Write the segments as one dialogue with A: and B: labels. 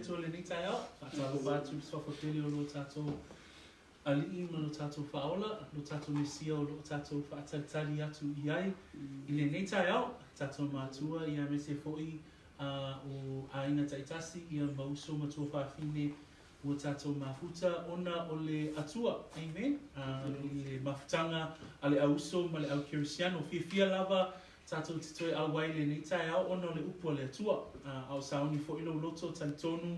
A: Atua i lenei taeao. Faatalofa atu i le Suafa pele o lo tatou Alii ma lo tatou Faaola, lo tatou Mesia o lo o tatou faatalitali atu i ai i lenei taeao. Tatou matua ia aemaise foi o aiga taitasi ia ma uso ma tuafafine ua tatou mafuta ona o le Atua. Amen. I le mafutaga a le au uso ma le au kerisiano. Fiafia lava tatou te toe auai i lenei taeao ona o le upu a le Atua. A o sauni foi lou loto, talitonu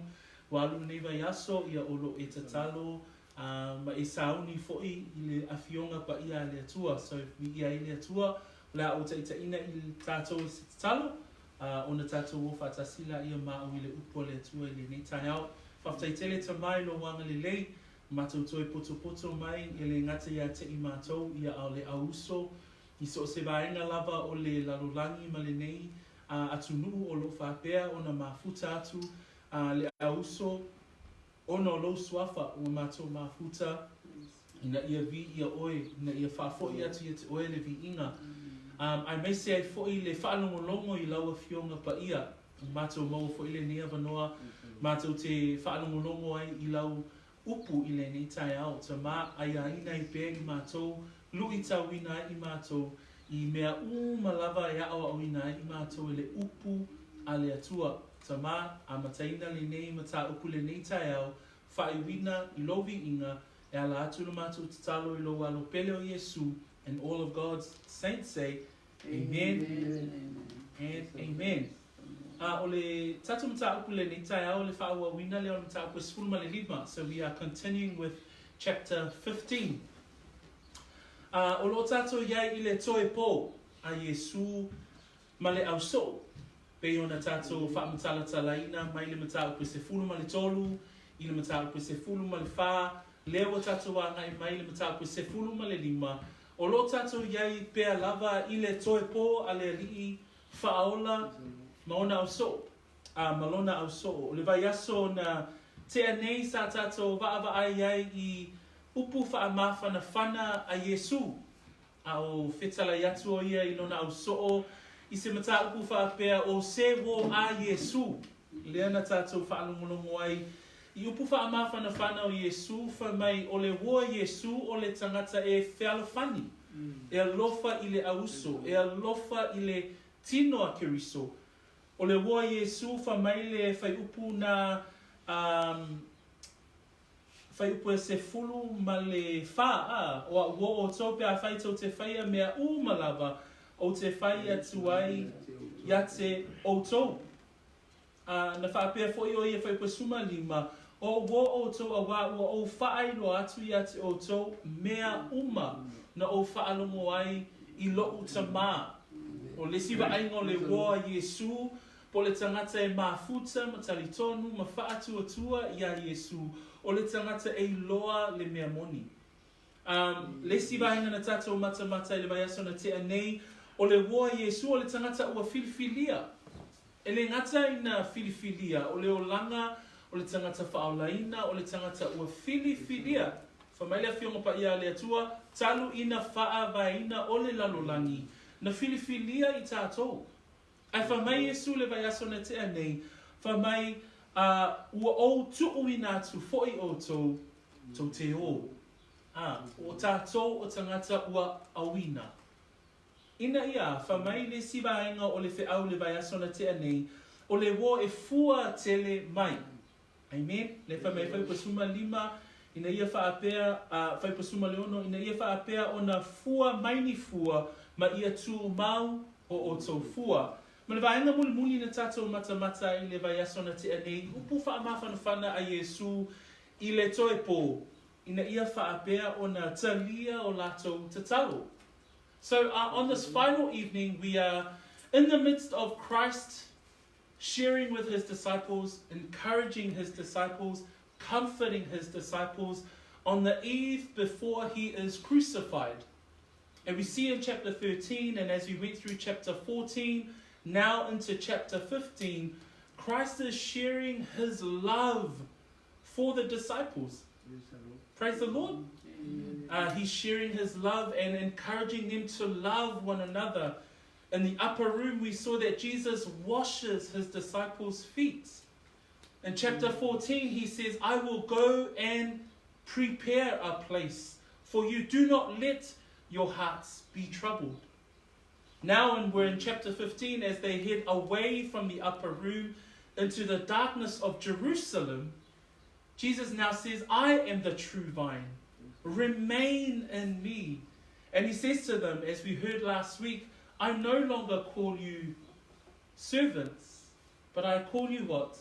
A: ua alu lenei vaiaso, ia o lo o e tatalo ma e sauni foi i le Afioga Paia a le Atua. So, viia ai le Atua, o le a ou taitaiina i tatou i se tatalo, ona tatou o faatasi laia ma au i le upu a le Atua i lenei taeao. Faafetai tele Tama i lou agalelei, matou toe potopoto mai e le gata ia te i matou ia a o le auuso i so o se vaega lava o le lalolagi ma lenei atunuu o lo o faapea ona mafuta atu le auuso ona o lou suafa ua matou mafuta ina ia viia oe, ina ia faafoi atu ia te oe le viiga, aemaise ai foi le faalogologo i lau Afioga Paia. Ua matou maua foi lenei avanoa matou te faalogologo ai i lau upu i lenei taeao. Tama, aiaina ai pea i matou, luitauina ai i matou i mea uma lava e aoaoina ai i matou e le upu a le Atua. Tama, amataina lenei mataupu lenei taeao, faaiuina i lou viiga, e ala atu le matou tatalo i lou Alo pele o Iesu, and all of God's saints say, Amen, and Amen. A o le tatou mataupu lenei taeao, le faaauauina lea o le mataupu e 15. So we are continuing with chapter 15. A o lo o tatou i ai i le toe pō a Iesū ma le ausoo, pei ona tatou faamatalatalaina mai le mataupu e 13 i le mataupu e 14, lea ua tatou agai mai i le mataupu e 15, o lo o tatou i ai pea lava i le toe pō a le Alii Faaola ma ona ausoo, a ma lona ausoo. O le vaiaso na tea nei sa tatou vaavaai ai i upu faamafanafana a Iesū, a o fetalai atu o ia i lona ausoo i se mataupu faapea o se wo a Iesū, lea na tatou faalogologo ai i upu faamafanafana o Iesū fai mai o le wo a Iesū o le tagata e fealofani, e alofa i le auso, e alofa i le tino a Keriso. O le wo a Iesū fai mai le faiupu na Fuaiupu e 14, a, o a'u o outou pe afai tou te faia mea uma lava ou te fai atu ai ia te outou. A, na faapea foi o ia fuaiupu e 15, o a'u o outou auā ua ou faailoa atu ia te outou mea uma na ou faalogo ai i lo'u Tamā. O le isi vaaiga o le uō a Iesū Po o le tagata e mafuta ma talitonu ma faatuatua iā Iesū, o le tagata e iloa le mea moni. A, le isi vaega na tatou matamata i le vaiaso na tea nei, o le uo a Iesū o le tagata ua filifilia. E le gata ina filifilia, o le olaga o le tagata faaolaina, o le tagata ua filifilia. Fai mai le Afioga Paia a le Atua, talu ina faavaeina o le lalolagi, na filifilia i tatou. Ae fai mai Iesu le vaiaso na tea nei, fai mai, A, ua ou tuuina atu foi outou, tou te ō. A, o tatou o tagata ua auina. Ina ia, fai mai le isi vaega o le feau le vaiaso na tea nei, o le uo e fua tele mai. Amen. Le fai mai fai 15, ina ia faapea, fai 16, ina ia faapea ona fua mai ni fua ma ia tumau o outou fua. Ma le vaega mulimuli na tatou matamata ai i le vaiaso na tea nei, upu faamafanafana a Iesu i le toe pō, ina ia faapea ona talia o latou tatalo. So, on this final evening, we are in the midst of Christ sharing with his disciples, encouraging his disciples, comforting his disciples on the eve before he is crucified. And we see in chapter 13, and as we went through chapter 14, now into chapter 15, Christ is sharing his love for the disciples. Praise the Lord. He's sharing his love and encouraging them to love one another. In the upper room, we saw that Jesus washes his disciples' feet. In chapter 14, he says, I will go and prepare a place for you. Do not let your hearts be troubled. Now, and we're in chapter 15, as they head away from the upper room into the darkness of Jerusalem, Jesus now says, I am the true vine. Remain in me. And he says to them, as we heard last week, I no longer call you servants, but I call you what?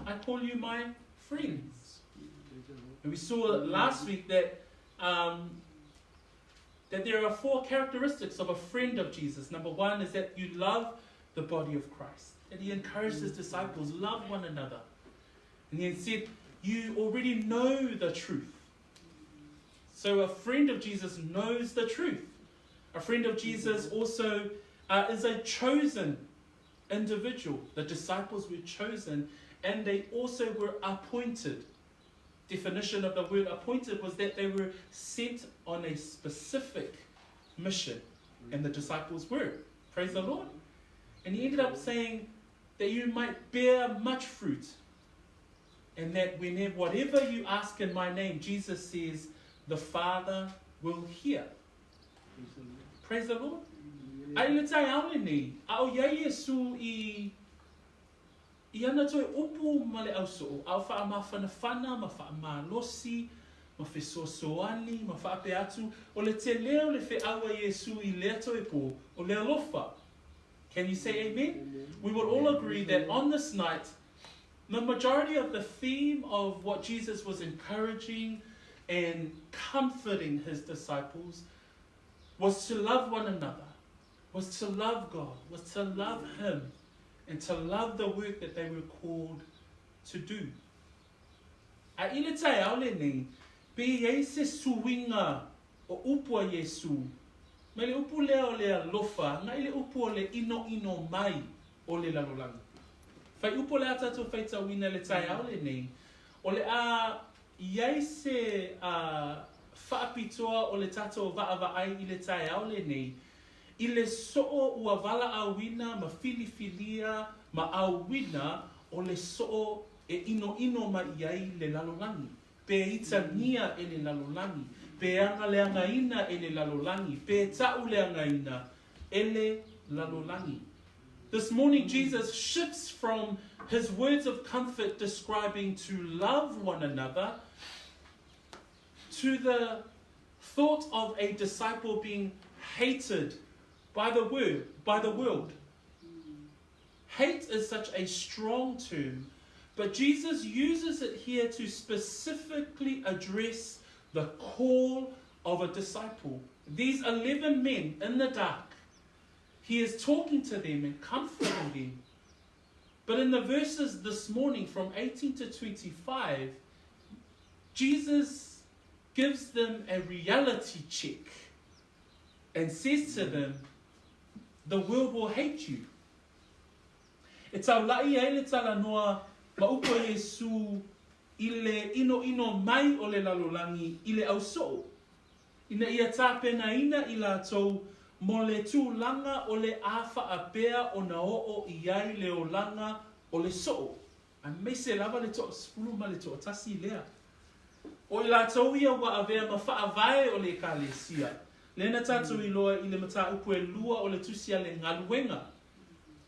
A: I call you my friends. And we saw last week that um, that there are four characteristics of a friend of Jesus. Number one is that you love the body of Christ. And he encouraged his disciples, love one another. And he said, you already know the truth. So a friend of Jesus knows the truth. A friend of Jesus also uh, is a chosen individual. The disciples were chosen and they also were appointed. Definition of the word appointed was that they were sent on a specific mission. And the disciples were. Praise the Lord. And he ended up saying that you might bear much fruit. And that whenever, whatever you ask in my name, Jesus says, the Father will hear. Praise the Lord. Ai le tai au lenei, a o iai Iesu i i ana toe upu ma le ausoo, a o faamafanafana ma faamalosi ma fesoasoani ma faapea atu, o le tele o le feau a Iesu i lea toe po, o le alofa. Can you say amen? We will all agree that on this night, the majority of the theme of what Jesus was encouraging and comforting his disciples was to love one another, was to love God, was to love Him, and to love the work that they were called to do. A i le taeao lenei, pe i ai se suiga o upu a Iesū, mai le upu lea o le alofa agai le upu o le inoino mai o le lalolagi. Fai upu o le a tatou faitauina i le taeao lenei, o le a i ai se a faapitoa o le tatou vaavaai i le taeao lenei, i le soo ua valaauina ma filifilia ma auina o le soo e inoino mai i ai le lalolagi, pe itagia e le lalolagi, pe agaleagaina e le lalolagi, pe tauleagaina e le lalolagi. This morning, Jesus shifts from his words of comfort describing to love one another to the thought of a disciple being hated by the word, by the world. Hate is such a strong term, but Jesus uses it here to specifically address the call of a disciple. These 11 men in the dark, he is talking to them and comforting them. But in the verses this morning from 18 to 25, Jesus gives them a reality check and says to them, The world will hate you. E taula'i ai le talanoa ma upu a Iesū i le inoino mai o le lalolagi i le ausoo, ina ia tapenaina i latou mo le tulaga o le a faapea ona oo i ai le olaga o le soo, aemaise lava le toasefulu ma le toatasi lea. O i latou ia ua avea ma faavae o le Ekalesia, lea na tatou iloa i le mataupu e lua o le tusi a le galuega.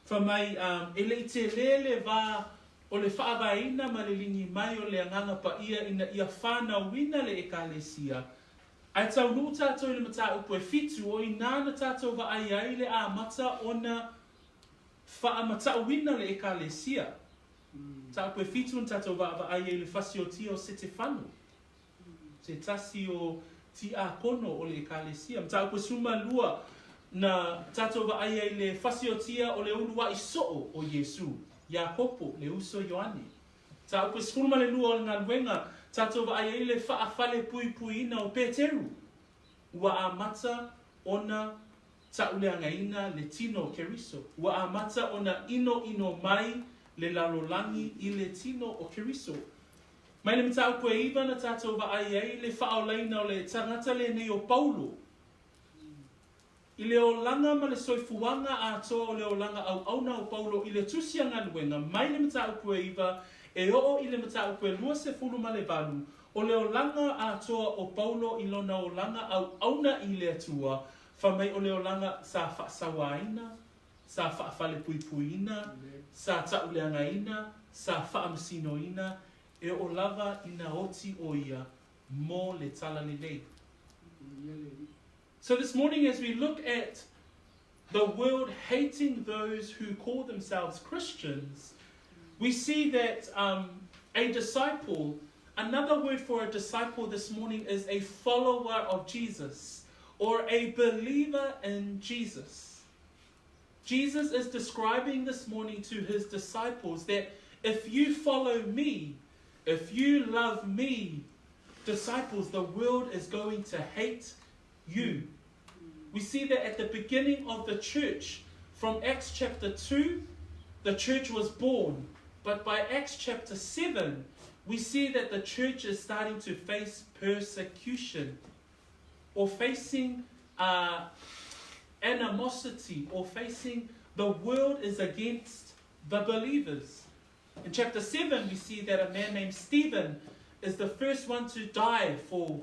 A: Fai mai, e le i tele le va o le faavaeina ma le ligi mai o le Agaga Paia ina ia fanauina le Ekalesia, ae taunuu tatou i le mataupu e fitu o inā na tatou vaai ai le amata ona faamatauina le Ekalesia. Mataupu e fitu na tatou vaavaai ai i le fasiotia o Setefano, se tasi o tiakono o le Ekalesia. Mataupu e 12 na tatou vaai ai i le fasiotia o le uluai soo o Iesu, Iakopo, le uso Ioane. Mataupu e 12 o le galuega, tatou vaai ai i le faafalepuipuiina o Peteru, ua amata ona tauleagaina le tino o Keriso. Ua amata ona inoino mai le lalolagi i le tino o Keriso. Mai le mataupu e iva na tatou vaai ai le faaolaina o le tagata lenei o Paulo i le olaga ma le soifuaga atoa o le olaga auauna o Paulo i le tusi a galuega mai le mataupu e iva E oo i le mataupu e 28, o le olaga atoa o Paulo i lona olaga auauna i le Atua, fai mai o le olaga sa faasauaina, sa faafalepuipuiina, sa tauleagaina, sa faamasinoina, e oo lava ina oti o ia mo le Talalelei. So this morning, as we look at the world hating those who call themselves Christians, we see that a disciple, another word for a disciple this morning is a follower of Jesus or a believer in Jesus. Jesus is describing this morning to his disciples that if you follow me, if you love me, disciples, the world is going to hate you. We see that at the beginning of the church, from Acts chapter 2, the church was born. But by Acts chapter 7, we see that the church is starting to face persecution or facing animosity or facing the world is against the believers. In chapter 7, we see that a man named Stephen is the first one to die for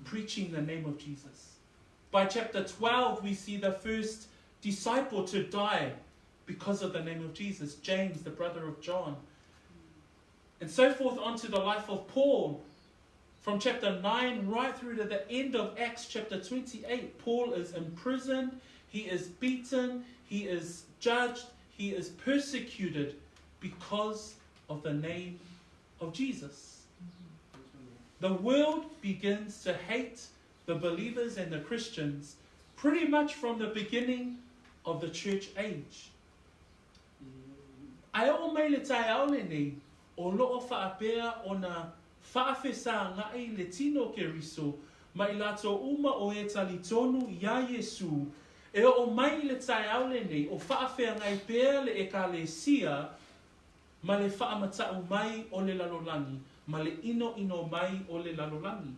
A: preaching the name of Jesus. By chapter 12, we see the first disciple to die because of the name of Jesus, James, the brother of John. And so forth onto the life of Paul. From chapter 9 right through to the end of Acts chapter 28, Paul is imprisoned, he is beaten, he is judged, he is persecuted because of the name of Jesus. The world begins to hate the believers and the Christians pretty much from the beginning of the church age. Ae oo mai le taeao lenei, o loo faapea ona faafesagaʻi le tino o Keriso ma i latou uma o e talitonu iā Iesū, e oo mai i le taeao lenei o faafeagai pea le Ekalesia ma le faamataʻu mai o le lalolagi ma le ʻinoʻino mai o le lalolagi.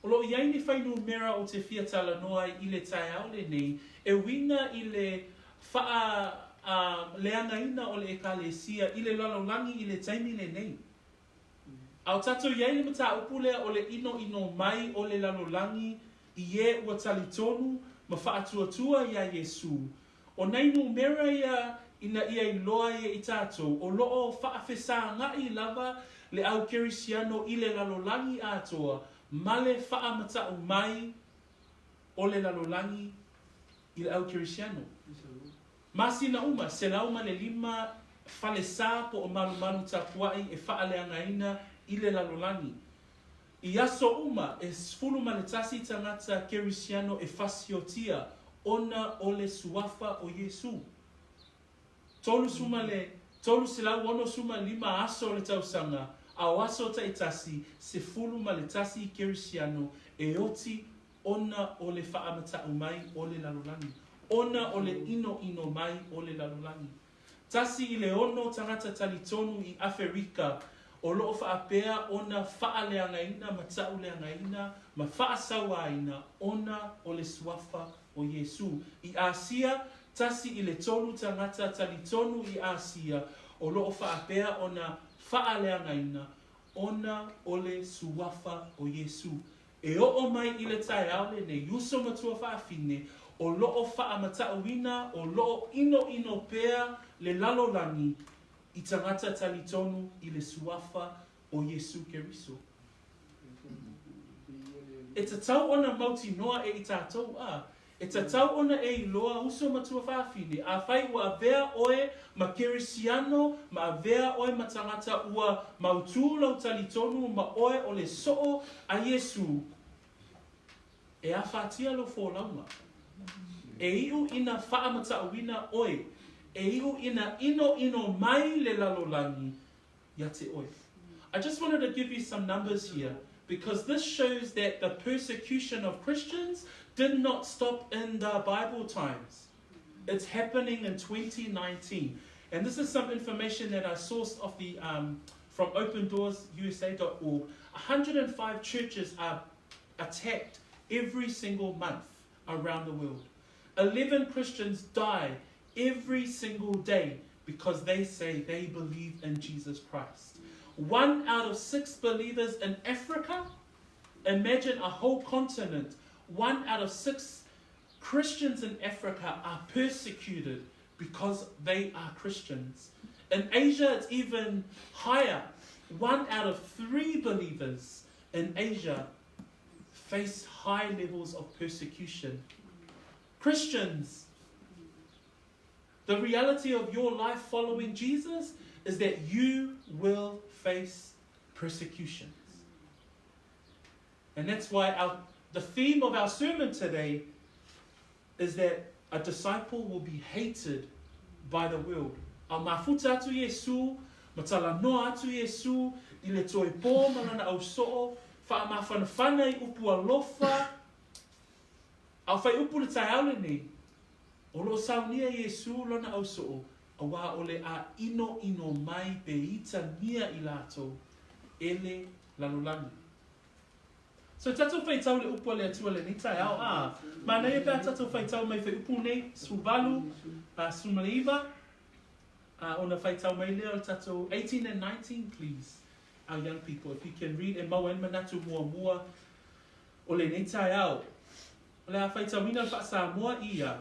A: O loo i ai ni fuainumera ou te fia talanoa ai i le taeao lenei e uiga i le faa leagaina o le Ekalesia i le lalolagi i le taimi lenei. A o tatou i ai le mataupu lea o le ʻinoʻino mai o le lalolagi i e ua talitonu ma faatuatua iā Iesū, o nai numera ia ina ia iloa ai e i tatou o loo faafesagaʻi lava le au kerisiano i le lalolagi atoa ma le faamataʻu mai o le lalolagi i le au kerisiano. Masina uma, 105 falesa po o malumalu tapuaʻi e faaleagaina i le lalolagi. I aso uma, e 11 tagata kerisiano e fasiotia ona o le suafa o Iesū. 365 aso o le tausaga, a o aso taitasi, 11 kerisiano e oti ona o le faamataʻu mai o le lalolagi, ona o le ʻinoʻino mai o le lalolagi. Tasi i le ono tagata talitonu i Aferika o loo faapea ona faaleagaina ma taʻuleagaina ma faasauaina ona o le suafa o Iesū. I Asia, tasi i le tolu tagata talitonu i Asia o loo faapea ona faaleagaina ona o le suafa o Iesū. E oo mai i le taeao lenei, uso ma tuafafine, o loo faamataʻuina o loo ʻinoʻino pea le lalolagi i tagata talitonu i le suafa o Iesū Keriso. E tatau ona mautinoa e i tatou a E tatau ona e iloa uso ma tuafafine, afai ua avea oe ma Kerisiano ma avea oe ma tagata ua mautū lou talitonu ma oe o le soo a Iesū, e afatia lou folauga. E iʻu ina faamataʻuina oe, e iʻu ina ʻinoʻino mai le lalolagi ia te oe. I just wanted to give you some numbers here because this shows that the persecution of Christians did not stop in the Bible times. It's happening in 2019. And this is some information that I sourced off the from opendoorsusa.org. 105 churches are attacked every single month around the world. 11 Christians die every single day because because they say they believe in Jesus Christ. One out of six believers in Africa, imagine a whole continent, one out of six Christians in Africa are persecuted because they are Christians. In Asia, it's even higher. One out of three believers in Asia face high levels of persecution. Christians, the reality of your life following Jesus is that you will face persecutions. And that's why our, the theme of our sermon today is that a disciple will be hated by the world. A mafuta atu Iesu, ma talanoa atu Iesu, i le toe pō ma lana ausoo, faamafanafana i upu alofa, a o faaiupu le taeao lenei, o loo saunia Iesu lona ausoo, auā o le a inoino mai pe itagia i latou e le lalolagi. So tatou faitau le upu a le Atua lenei taeao, a manaia pe a tatou faitau mai fuaiupu nei, 18, 19, a ona faitau mai lea o le tatou 18 and 19, please, our young people, if you can read, e maua ai le manatu muamua o lenei taeao. O le a faitauina le faa-Samoa ia.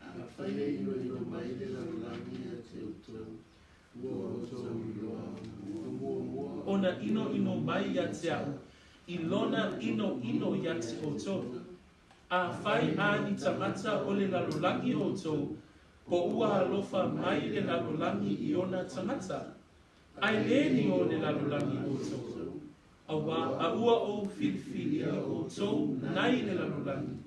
B: Afai e inoino mai le lalolagi ia te outou, ua outou iloa ua muamua
A: ona inoino mai ia te a'u i lona inoino ia te outou. Afai a ni tagata o le lalolagi outou, po ua alofa mai le lalolagi i ona tagata? Ae le ni o le lalolagi outou, auā a ua ou filifilia outou nai le lalolagi,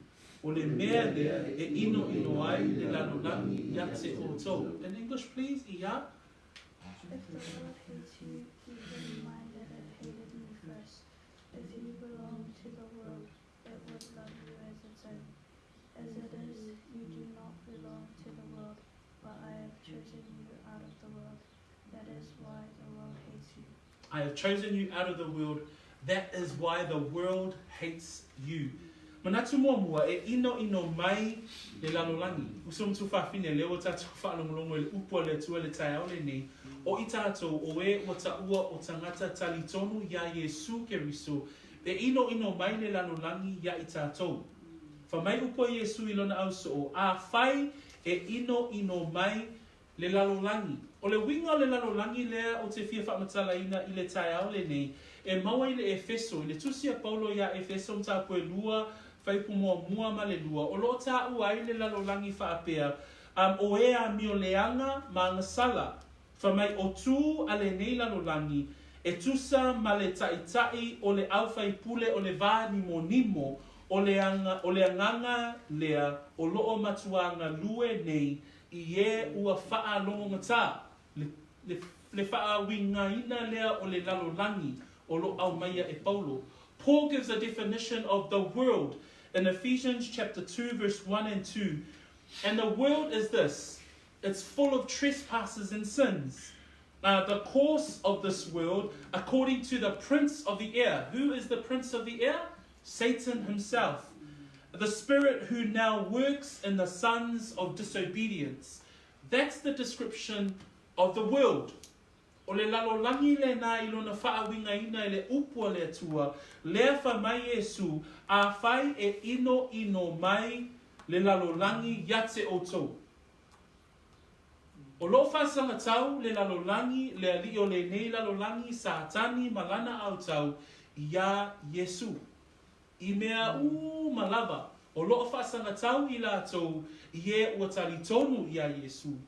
A: o le mea lea e inoino ai le lalolagi ia te outou. In English please, ia.
C: If the world hates you, keep in mind that it hated me first. If you belong to the world, it would love you as its own. As it is, you do not belong to the world, but I have chosen you out of the world. That is why the world hates you.
A: I have chosen you out of the world. That is why the world hates you. Manatu muamua, e inoino mai le lalolagi. Uso ma tuafafine, lea ua tatou faalogologo i le upu a le Atua i le taeao lenei, o i tatou, o e ua taua o tagata talitonu iā Iesu Keriso, e inoino mai le lalolagi iā i tatou. Fai mai upu a Iesu i lona ausoo, Afai e inoino mai le lalolagi. O le uiga o le lalolagi lea ou te fia faamatalaina i le taeao lenei, e maua i le Efeso, i le tusi a Paulo iā Efeso mataupu e lua, fuaiupu muamua ma le lua, o lo o taua ai le lalolagi faapea, um, o e amio leaga ma agasala, fai mai o tu a lenei lalolagi, e tusa ma le taʻitaʻi o le aufaipule o le va nimonimo, o le aga, o le agaga lea o lo o matuā galue nei i e ua faalogogata, le, le, le faauigaina lea o le lalolagi o lo o aumaia e Paulo. Paul gives a definition of the world in Ephesians chapter 2 verse 1 and 2. And the world is this. It's full of trespasses and sins. Uh, the course of this world, according to the prince of the air. Who is the prince of the air? Satan himself. The spirit who now works in the sons of disobedience. That's the description of the world. O le lalolagi lenā i lona faauigaina i le upu a le Atua, lea fai mai Iesu, Afai e inoino mai le lalolagi ia te outou. O lo o faasagatau le lalolagi, le alii o lenei lalolagi, Satani ma lana autau, iā Iesu. I mea uma lava, o lo o faasagatau i latou i e ua talitonu iā Iesu.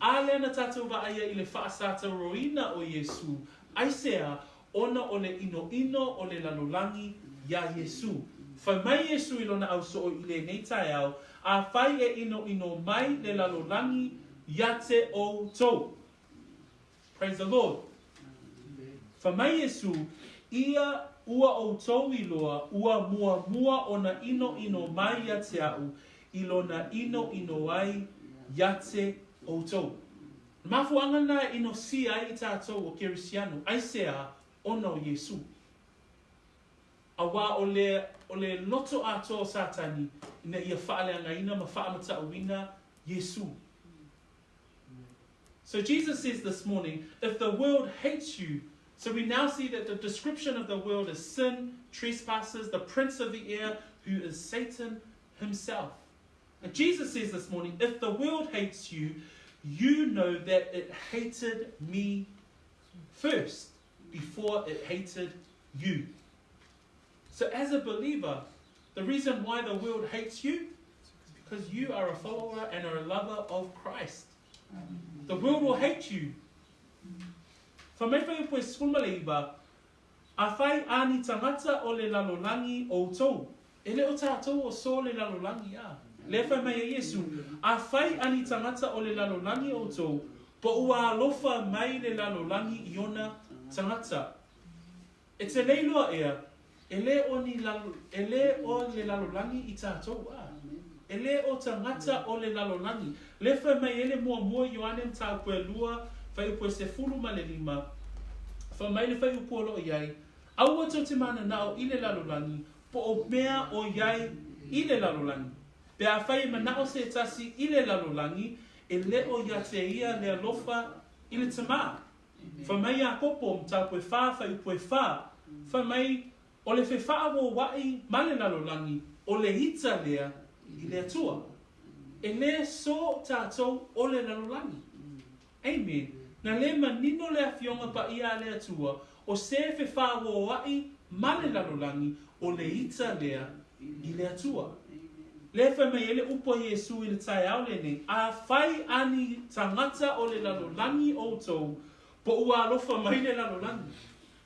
A: A lea na tatou vaaia i le faasatauroina o Iesu, aisea, ona o le inoino o le lalolagi iā Iesu. Fai mai Iesu i lona ausoo i lenei taeao, Afai e inoino mai le lalolagi ia te outou. Praise the Lord. Fai mai Iesu, Ia ua outou iloa ua muamua ona inoino mai ia te a'u i lona inoino ai ia te outou. Mafuaaga na e inosia ai i tatou o Kerisiano, aisea ona o Iesu. Auā o le, o le loto atoa o Satani ina ia faaleagaina ma faamatauina Iesu. So Jesus says this morning, if the world hates you, so we now see that the description of the world is sin, trespasses, the prince of the air, who is Satan himself. And Jesus says this morning, if the world hates you, you know that it hated me first before it hated you. So, as a believer, the reason why the world hates you is because you are a follower and are a lover of Christ. The world will hate you. Whamaiwhai poe skumale afai ani tangata o le lalolangi o tou. E le o tātou o so le lalolangi a. Le whai mai e Iesu, afai ani tangata o le lalolangi o tou, po ua alofa mai le lalolangi i ona tangata. E te leiloa ea, e le o, ni lalo, e le o le lalolangi i tātou a. E le o tangata o le lalolangi. Le whai mai ele mua mua Ioane mtāupue lua, whai upue se fulu ma le lima. Whai mai le whai upua lo iai, aua tau te mana nao i le lalolangi, po o mea o iai i le lalolangi. Pe a whai e manao se tasi i le lalolangi, e le o ia te ia le alofa i le tamā. Whai mai a kopo mtāupue whā, whai upue whā. Whai mai o le whewhaa wo wai ma le lalolangi, o le ita lea i le atua. E le so tātou o le lalolangi. Amen. Na le manino le afionga pa ia le atua, o se whewhaa wo wai ma le lalolangi, o le ita lea i le atua. Le whai mai ele upo Iesu i le tai au le nei, a whai ani tangata o le lalolangi o tou, po ua alofa mai le lalolangi.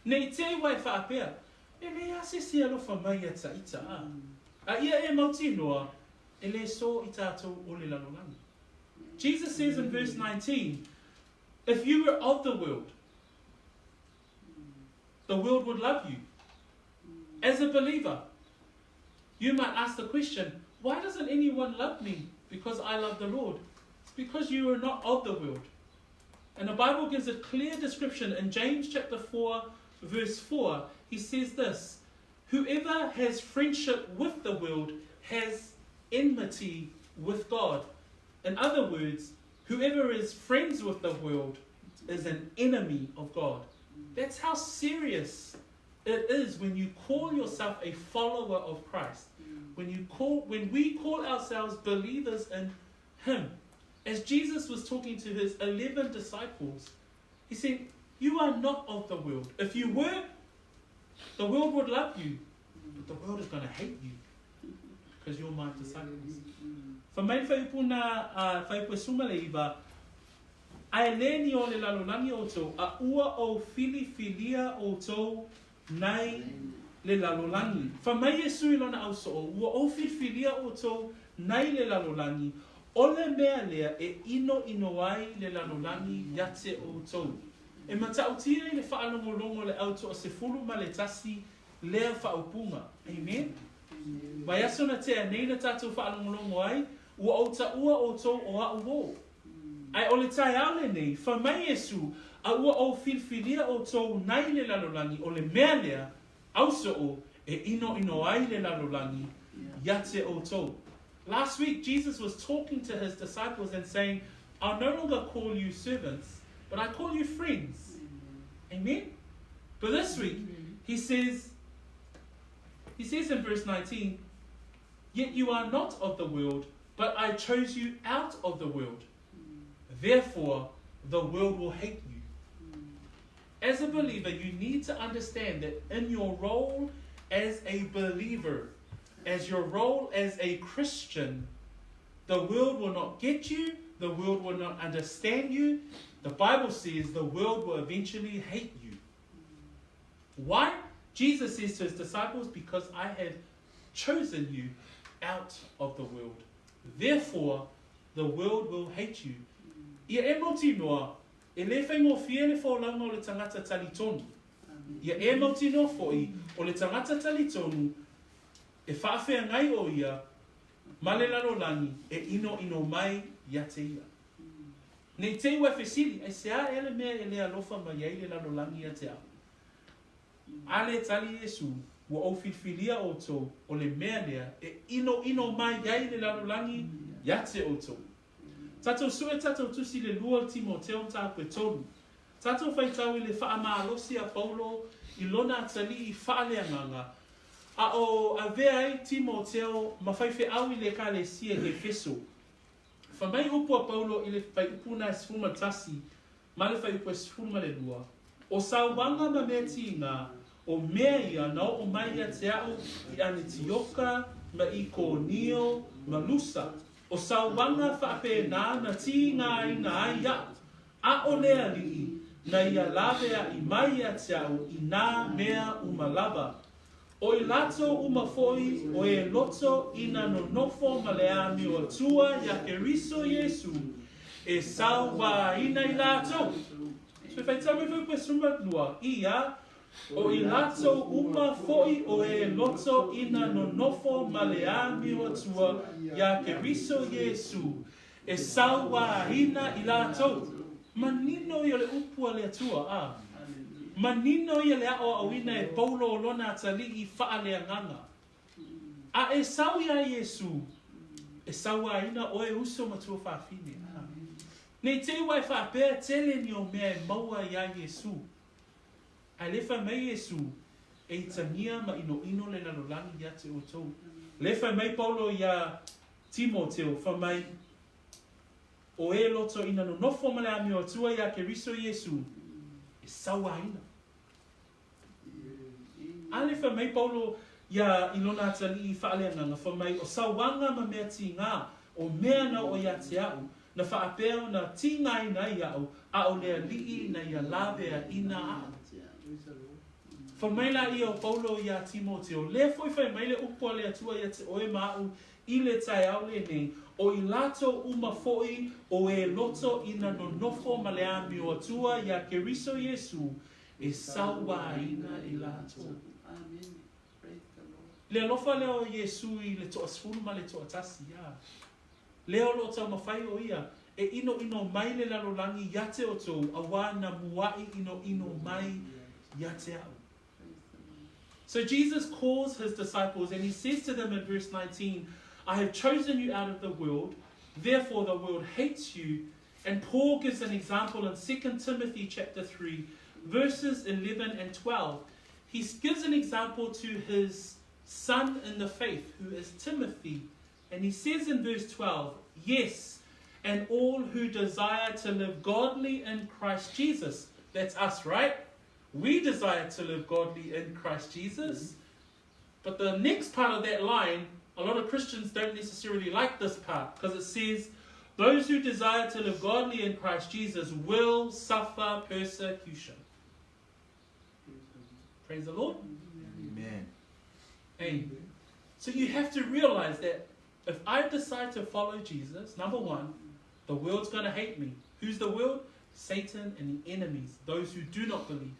A: Nei te wai whaapea, e le ase si alofa mai a ta ita a. A ia e mautinoa, e le so i tātou o le lalolangi. Jesus says in verse 19, if you were of the world, the world would love you. As a believer, you might ask the question, why doesn't anyone love me? Because I love the Lord. It's because you are not of the world. And the Bible gives a clear description in James chapter 4, verse 4. He says this, whoever has friendship with the world has enmity with God. In other words, whoever is friends with the world is an enemy of God. That's how serious it is when you call yourself a follower of Christ. When we call ourselves believers in Him. As Jesus was talking to his 11 disciples, he said, you are not of the world. If you were, the world would love you, but the world is going to hate you because you're my disciples. Wha mai whaipuna, whaipue suma le iwa, ai le ni o le lalolangi o tau, a ua o fili filia o tau nai le lalolangi. Wha mai Yesu i lona au so, ua o fili filia o tau nai le lalolangi, o le mea lea e ino ino ai le lalolangi iate o tau. E matautia i le whaalongolongo le auto o se fulu ma le tasi lea whaopunga. Amen? Mai aso na te anei na tātou whaalongolongo ai, ua o ta ua o tau o a uo. Ai o le tai aole nei, wha mai Yesu, a ua o filfilia o tau nai le lalolangi o le mea lea, auso o, e ino ino ai le lalolangi, iate o tau. Last week, Jesus was talking to his disciples and saying, I'll no longer call you servants, but I call you friends. Amen? But this week, he says in verse 19, yet you are not of the world, but I chose you out of the world. Therefore, the world will hate you. As a believer, you need to understand that in your role as a believer, as your role as a Christian, the world will not get you, the world will not understand you. The Bible says the world will eventually hate you. Why? Jesus says to his disciples, because I have chosen you out of the world. Therefore, the world will hate you. Ia e mautinoa, e le whaingo fia le whaolanga o le tangata talitonu. Ia e mautinoa foi, o le tangata talitonu, e whaawhea ngai o ia, ma le lalolangi, e ino ino mai ia te ia. Nei te iwa fesili, ai se a ele mea e le alofa mai ai le lalolangi ia te au. Ale tali Yesu, ua o filfilia o tau, o le mea lea, e ino ino mai ai le lalolangi ia te o tau. Tatou sue tatou tusi le lua o Timoteo mataupu e tolu. Tatou faitau i le faamalosi a Paulo i lona atalii faaleagaga, a o avea ai Timoteo ma faifeau i le Ekalesia i Efeso. Fai mai upu a Paulo i le fuaiupu na e 11 ma le fuaiupu e 12, O sauaga ma mea tiga, o mea ia na oo mai ia te a'u i Anetioka ma Ikonio ma Lusa, o sauaga faapena na tigaina ai iaʻu, ʻaʻole le Alii na ia laweaʻi mai ia te a'u i na mea uma lava. O i latou uma foi o e loto ina nonofo ma le amio Atua ia Keriso Iesu e sauaina i latou. So e faitau mai foi koe 12, ia, o i latou uma foi o e loto ina nonofo ma le amio Atua ia Keriso Iesu e sauaina i latou. Manino ia o le upu a le Atua, a. Manino ia le aʻoaʻoina e Paulo o lona atalii faaleagaga. A e sau iā Iesū, e sauaina oe uso ma tuafafine, a. Ne i te i ua e faapea tele ni o mea e maua iā Iesū. Ae le fai mai Iesū, E itagia ma ʻinoʻino le lalolagi ia te ʻoutou. Le fai mai Paulo iā Timoteo, fai mai, O e loto ina nonofo ma le amio Atua iā Keriso Iesū, e sauaina. A le fai mai Paulo iā i lona atalii faaleagaga, fai mai, O sauaga ma mea tigā, o mea na oo ia te aʻu, na faapea ona tigaina ai iaʻu, a o le Alii na ia laweaʻina aʻu. Fai mai la ia o Paulo iā Timoteo, Lea foi fai mai le upu a le Atua ia te oe ma aʻu i le taeao lenei, o i latou uma foi o e loto ina nonofo ma le amio Atua iā Keriso Iesū, e sauaina i latou. Le alofa lea o Iesū i le toasefulu ma le toatasi, a. Lea o lo o taumafai o ia e ʻinoʻino mai le lalolagi ia te outou, auā na muaʻi ʻinoʻino mai ia te aʻu. So Jesus calls his disciples and he says to them in verse 19, I have chosen you out of the world, therefore the world hates you. And Paul gives an example in 2 Timothy chapter 3, verses 11 and 12. He gives an example to his son in the faith, who is Timothy. And he says in verse 12, Yes, and all who desire to live godly in Christ Jesus. That's us, right? We desire to live godly in Christ Jesus. But the next part of that line, a lot of Christians don't necessarily like this part because it says, Those who desire to live godly in Christ Jesus will suffer persecution. Praise the Lord.
D: Amen.
A: Amen. So you have to realize that if I decide to follow Jesus, number one, the world's going to hate me. Who's the world? Satan and the enemies, those who do not believe.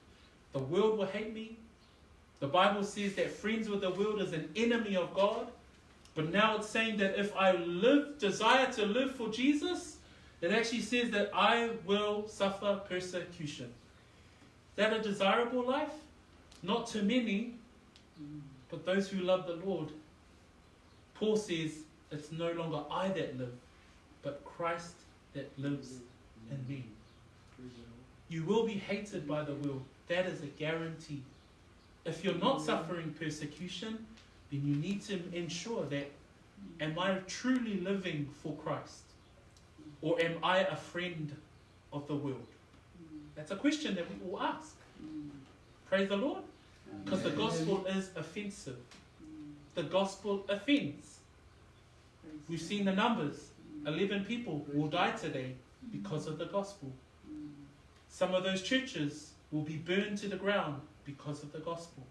A: The world will hate me. The Bible says that friends with the world is an enemy of God. But now it's saying that if I live, desire to live for Jesus, it actually says that I will suffer persecution. Is that a desirable life? Not to many, but those who love the Lord. Paul says, It's no longer I that live, but Christ that lives in me. You will be hated by the world. That is a guarantee. If you're not suffering persecution, then you need to ensure that am I truly living for Christ? Or am I a friend of the world? That's a question that we all ask. Praise the Lord. Because the gospel is offensive. The gospel offends. We've seen the numbers. 11 people will die today because of the gospel. Some of those churches will be burned to the ground because of the gospel.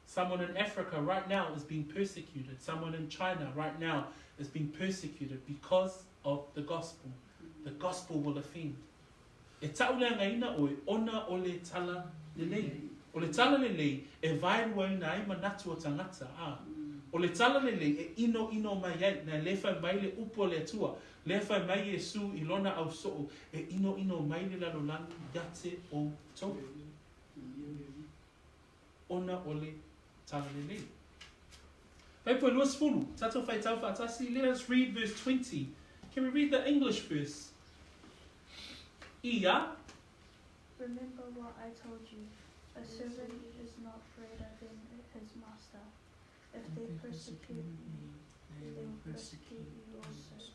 A: Someone in Africa right now is being persecuted. Someone in China right now is being persecuted because of the gospel. The gospel will offend. E ta'uleagaina oe ona o le tala lelei. O le tala lelei e vaeluaina ai manatu o tagata, a. O le tala lelei e ʻinoʻino mai ai, na le fai mai le upu a le Atua, le fai mai Iesū i lona ausoʻo, e ʻinoʻino mai le lalolagi ia te ʻoutou. Ona o le tala lelei. Fuaiupu e 20, tatou faitau faatasi, let us read verse 20. Can we read the English verse? Ia.
C: Remember what I told you. A servant is not greater than his master. If they persecute me, they will persecute you also.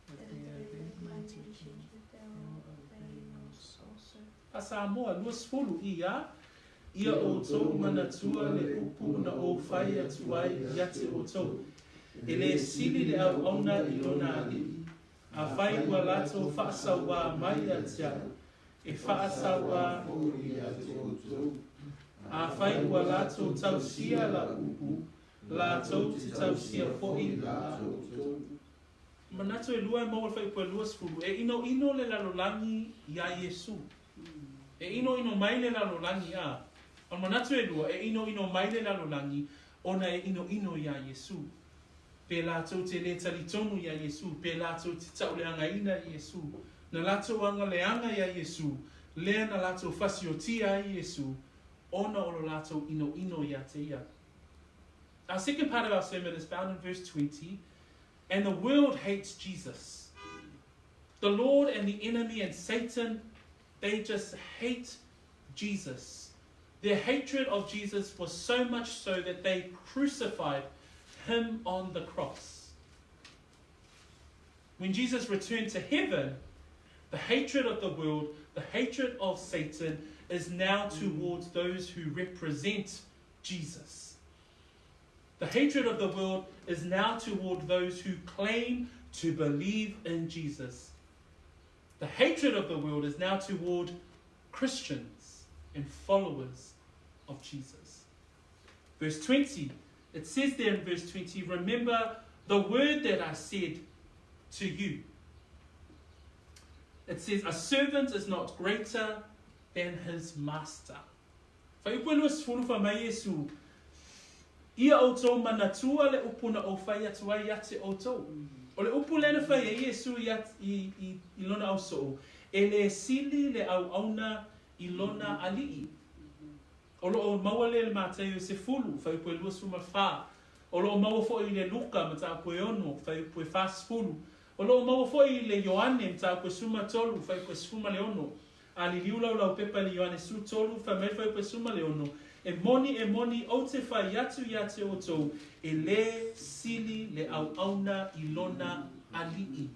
C: If they obey my teaching, they will obey yours also.
A: A Samoa, 20, Ia, ia outou manatua le upu na ou fai atu ai ia te outou, E lē sili le auauna i lona alii, afai ua latou faasauā mai ia te a'u, e faasauā
B: foi ia te outou.
A: Afai ua latou tausia la'u upu, latou te tausia fo'i
B: la outou.
A: Manatu e lua e maua le fuaiupu e 20, e inoino le lalolagi iā Iesū. E inoino mai le lalolagi, a. O le manatu e lua, e inoino mai le lalolagi, ona e inoino iā Iesū. Pe latou te lē talitonu iā Iesū, pe latou te tauleagaina i Iesū. Na latou aga leaga iā Iesū, lea na latou fasiotia ai Iesū, ona o lo latou inoino iā te ia. Our second part of our sermon is found in verse 20, And the world hates Jesus. The Lord and the enemy and Satan, they just hate Jesus. Their hatred of Jesus was so much so that they crucified him on the cross. When Jesus returned to heaven, the hatred of the world, the hatred of Satan, is now towards those who represent Jesus. The hatred of the world is now toward those who claim to believe in Jesus. The hatred of the world is now toward Christians and followers of Jesus. Verse 20, it says there in verse 20, Remember the word that I said to you. It says, A servant is not greater than his master. Fuaiupu e 20 fai mai Iesu, Ia outou manatua le upu na ou fai atu ai ia te outou. O le upu lea na fai ai Iesu i, i, i, i lona ausoo, e lē sili le auauna i lona alii. O lo o maua lea i le Mataio 10, fuaiupu e 24. O lo o maua foi i le Luka, mataupu e 6, fuaiupu e 40. O lo o maua foi i le Ioane, mataupu e 13, fuaiupu e 16. A liliu lau laupepa i le Ioane 13, fai mai fuaiupu e 16, E moni, e moni, ou te fai atu ia te outou, e lē sili le auauna i lona alii.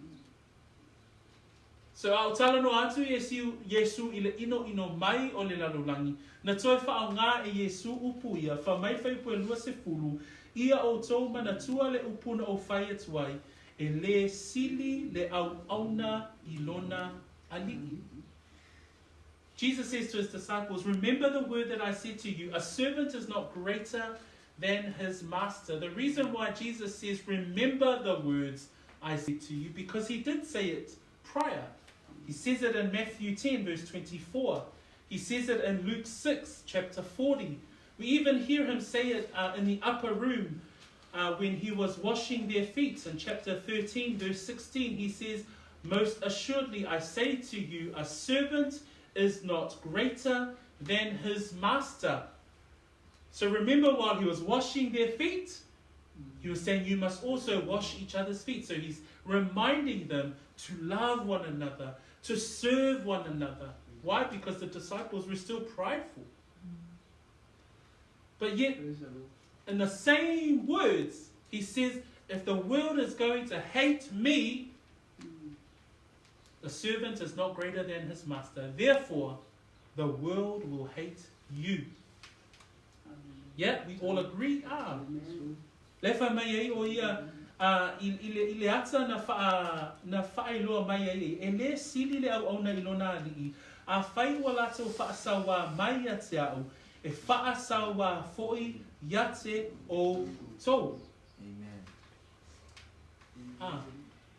A: So a o talanoa atu Iesiu, Iesu i le ʻinoʻino mai o le lalolagi, na toe faaaogā e Iesu upu ia, fai mai fuaiupu e 20, Ia outou manatua le upu na ou fai atu ai, e lē sili le auauna i lona alii. Jesus says to his disciples, Remember the word that I said to you, a servant is not greater than his master. The reason why Jesus says, Remember the words I said to you, because he did say it prior. He says it in Matthew 10, verse 24. He says it in Luke 6, chapter 40. We even hear him say it uh, in the upper room uh, when he was washing their feet. In chapter 13, verse 16, he says, Most assuredly I say to you, a servant is not greater than his master. So remember, while he was washing their feet, he was saying, You must also wash each other's feet. So he's reminding them to love one another, to serve one another. Why? Because the disciples were still prideful. But yet, in the same words, he says, If the world is going to hate me, the servant is not greater than his master. Therefore, the world will hate you. Yeah, we all agree. Ah. Le fai mai ai o ia uh, i, i, le, i le ata na, wha, na whaailoa mai ai e lē sili le auauna i lona alii, afai ua latou faasauā mai ia te a'u, e faasauā foi ia te outou.
D: Amen.
A: Ah.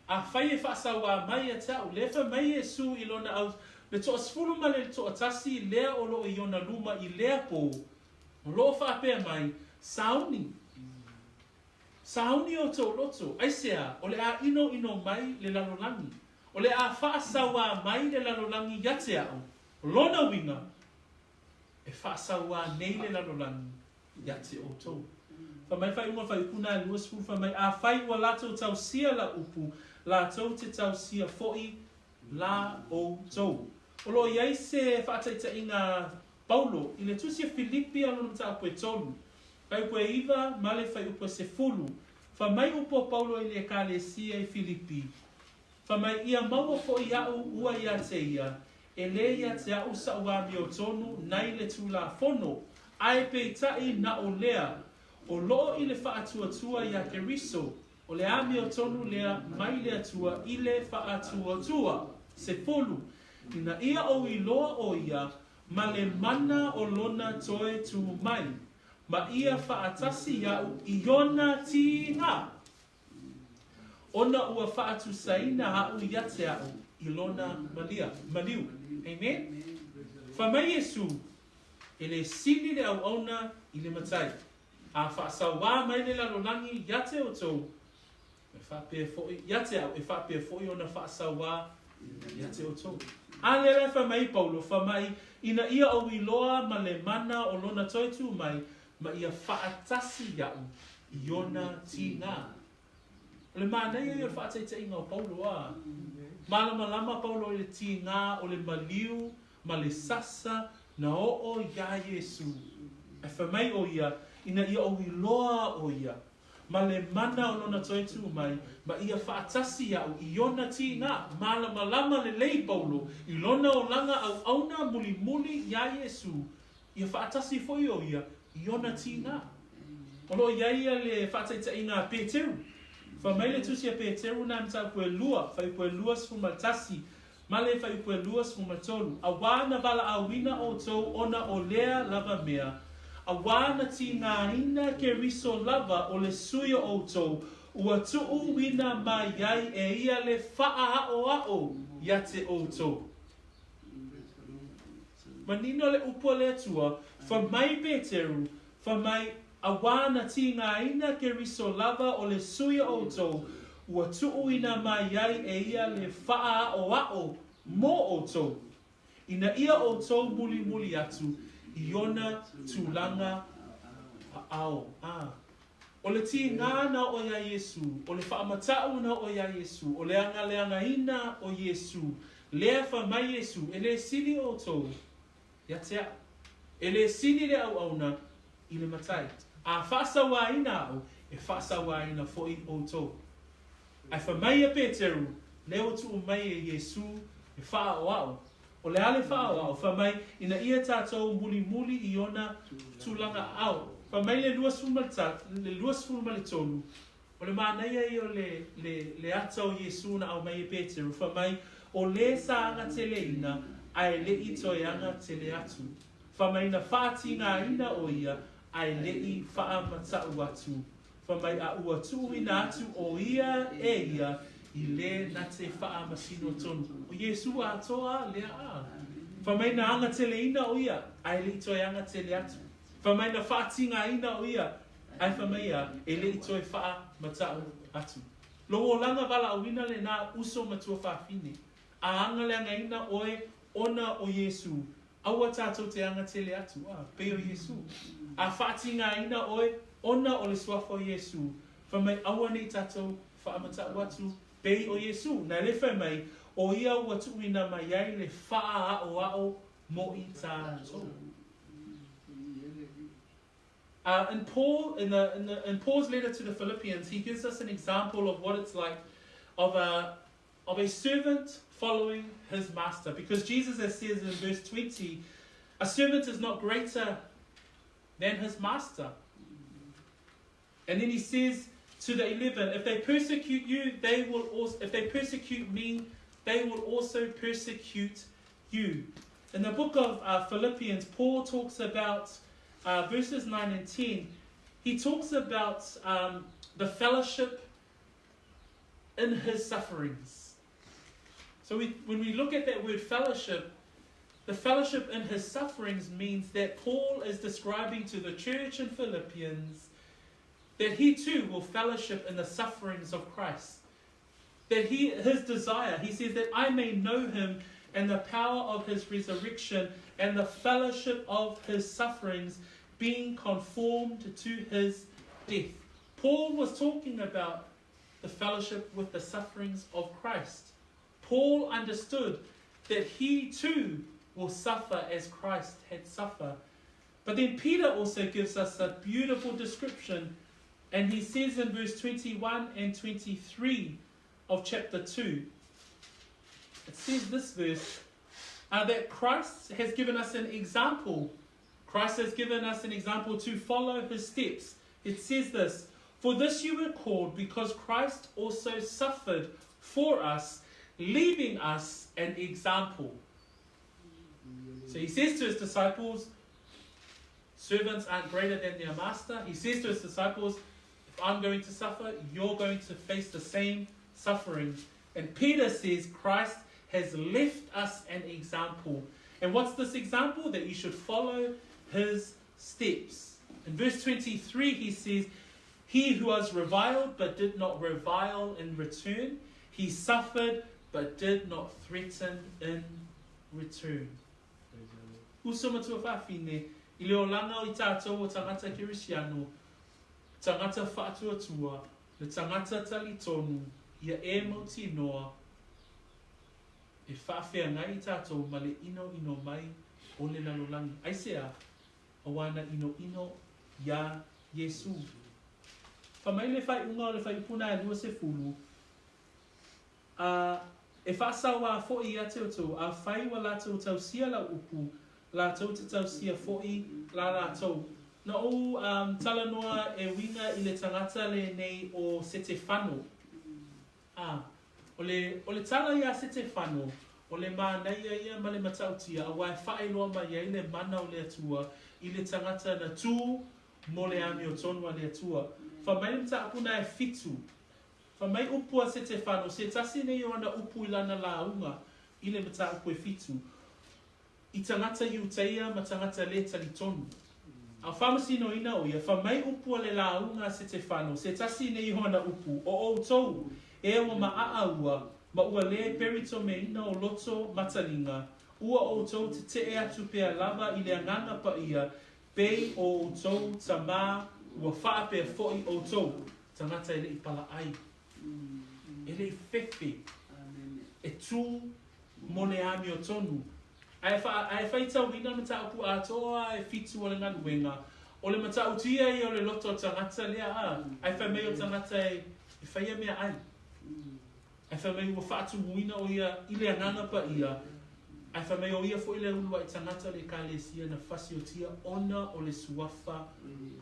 A: Afai e faasauā mai ia te a'u, le fai mai Iesu i lona au, le toasefulu ma le toatasi lea o loo i ona luma i lea pō, o loo faapea mai, Sauni, sauni outou loto, aisea, o le a inoino mai le lalolagi, o le a faasauā mai le lalolagi ia te a'u, lona uiga, e faasauā nei le lalolagi ia te outou. Fai mai faaiuga o le fuaiupu lena e 20, fai mai, Afai ua latou tausia lau upu, latou te tausia foʻi la outou. O loo i ai se faataitaiga a Paulo i le Tusi a Filipi a lona mataupu e tolu, fuaiupu e iva ma le fuaiupu e sefulu. Fai mai upu a Paulo i le Ekalesia i Filipi, Fai mai ia maua foʻi aʻu ua ia te ia, e lē ia te aʻu saʻu amiotonu nai le Tulafono, ae peitai naʻu lea, o loo i le faatuatua iā Keriso, O le amiotonu lea mai le Atua i le faatuatua. Sefulu, ina ia ou iloa ʻo ia ma le mana o lona toe tū mai, ma ia faatasi iaʻu i ona tīgā, ona ua faatusaina aʻu ia te aʻu i lona malia, maliu. Amen? Fai mai Iesū, E lē sili le auauna i le matai. A faasauā mai le lalolagi ia te outou, e faapea foi ia te au, e faapea foi ona faasauā ia te outou. A lea la e fai mai Paulo, fai mai, ina ia ou iloa ma le mana o lona toe tū mai, ma ia faatasi iaʻu i ona tīgā. O le manaia ia o le faataitaiga o Paulo, a. Malamalama Paulo i le tīgā o le maliu ma le sasa na oo iā Iesū. Ae fai mai ʻo ia, ina ia ou iloa ʻo ia, ma le mana o lona toe tū mai, ma ia faatasi iaʻu i ona tīgā. Malamalama lelei Paulo i lona olaga auauna mulimuli iā Iesū, ia faatasi foi ʻo ia i ona tīgā. O loo i ai ia le faataitaiga a Peteru. Fai mai le Tusi a Peteru nā mataupu e lua, fuaiupu e 21, ma le fuaiupu e 23, Auā na valaauina outou ona o lea lava mea, auā na tīgāina Keriso lava o le Sui o outou, ua tuuina mai ai e ia le faaaʻoaʻo ia te outou. Manino le upu a le Atua, fai mai Peteru, fai mai, Auā na tīgāina Keriso lava o le Sui o outou, ua tuuina mai ai e ia le faaaʻoaʻo mo outou, ina ia outou mulimuli atu i ona tulaga aao. A. O le tīgā na oo iā Iesū, o le faamataʻu na oo iā Iesū, o le agaleagaina o Iesū, lea fai mai Iesū, e lē sili outou ia te aʻu. E lē sili le auauna i le matai. A faasauāina aʻu, e faasauāina foʻi outou. Ae fai mai ia Peteru, lea ua tuu mai e Iesū e faaaʻoaʻo. O le a le faaʻoaʻo? Fai mai, ina ia tatou mulimuli i ona tulaga aao. Fai mai le 23, O le manaia ia o le, le, le ata o Iesū na aumai e Peteru, fai mai, O lē sa agateleina, ae leʻi toe agatele atu. Fai mai na faatigāina ʻo ia, ae leʻi faamataʻu atu. Fai mai a ua tuuina atu ʻo ia e ia i lē na te faamasino tonu. O Iesū atoa lea a. Fai mai na agateleina ʻo ia, ae leʻi toe agatele atu. Fai mai na faatigāina ʻo ia, Ae fai mai ia, e leʻi toe faamataʻu atu. Lou olaga valaauina lenā uso ma tuafafine, a agaleagaina ʻoe ona o Iesū, aua tatou te agatele atu, a, pei o Iesū. A faatigāina ʻoe ona o le suafa o Iesū, fai mai aua nei tatou faamataʻu atu, pei o Iesū. Na le fai mai, ʻo ia ua tuuina mai ai le faaaʻoaʻo mo i tatou. In Paul, in the, in the, in Paul's letter to the Philippians, he gives us an example of what it's like of a, of a servant following his master. Because Jesus, as says in verse 20, a servant is not greater than his master. And then he says to the 11, if they persecute you, they will also, if they persecute me, they will also persecute you. In the book of Philippians, Paul talks about verses 9 and 10. He talks about the fellowship in his sufferings. So we, when we look at that word fellowship, the fellowship in his sufferings means that Paul is describing to the church in Philippians that he too will fellowship in the sufferings of Christ. That he, his desire, he says that I may know him and the power of his resurrection and the fellowship of his sufferings, being conformed to his death. Paul was talking about the fellowship with the sufferings of Christ. Paul understood that he too will suffer as Christ had suffered. But then Peter also gives us a beautiful description, and he says in verse 21 and 23 of chapter 2, it says this verse, uh, that Christ has given us an example. Christ has given us an example to follow his steps. It says this For this you were called, because Christ also suffered for us, leaving us an example. So he says to his disciples, Servants aren't greater than their master. He says to his disciples, If I'm going to suffer, you're going to face the same suffering. And Peter says, Christ has left us an example. And what's this example? That you should follow his steps. In verse 23, he says, He who was reviled but did not revile in return, he suffered but did not threaten in return. Uso matua whawhine, i le olanga o i tātou o tangata Kirisiano, tangata whaatuatua, le tagata talitonu, ia e mautinoa, e faafeagai i tatou ma le inoino mai o le lalolagi. Aisea? Auā na inoino iā Iesū. Fai mai le faaiuga o le fuaiupu na e 20, A e faasaoā foʻi ia te outou, afai ua latou tausia lau upu, latou te tausia foʻi la latou. Na ou um, talanoa e uiga i le tagata lenei o Setefano. A, o le, o le tala iā Setefano, o le manaia ia ma le matautia, auā e faailoa mai ai le mana o le Atua i le tagata na tū mo le amiotonu a le Atua. Fai mai le mataupu e fitu, Fai mai upu a Setefano, se tasi nei o ana upu i lana lauga i le mataupu e fitu, i tagata Iutaia ma tagata lē talitonu. A faamasinoina o ia, fai mai upu a le lauga a Setefano, se tasi nei o ana upu, O outou, e ua maʻaʻa ua, ma ua lē peritomeina o loto ma taliga, ua outou teteʻe atu pea lava i le Agaga Paia, pei o outou tamā ua faapea foʻi outou. Tagata e le i palaʻai, e le i fefe, e tū mo le amiotonu. Ae wha, ae faitauina mataupu atoa e fitu o le galuega, o le matautia ia o le loto o tagata lea a, ae fai mai o tagata e, e faia meaai. Ae fai mai ua faatumuina o ia i le Agaga Paia, ae fai mai o ia foʻi le uluaʻi tagata o le Ekalesia na fasiotia ona o le suafa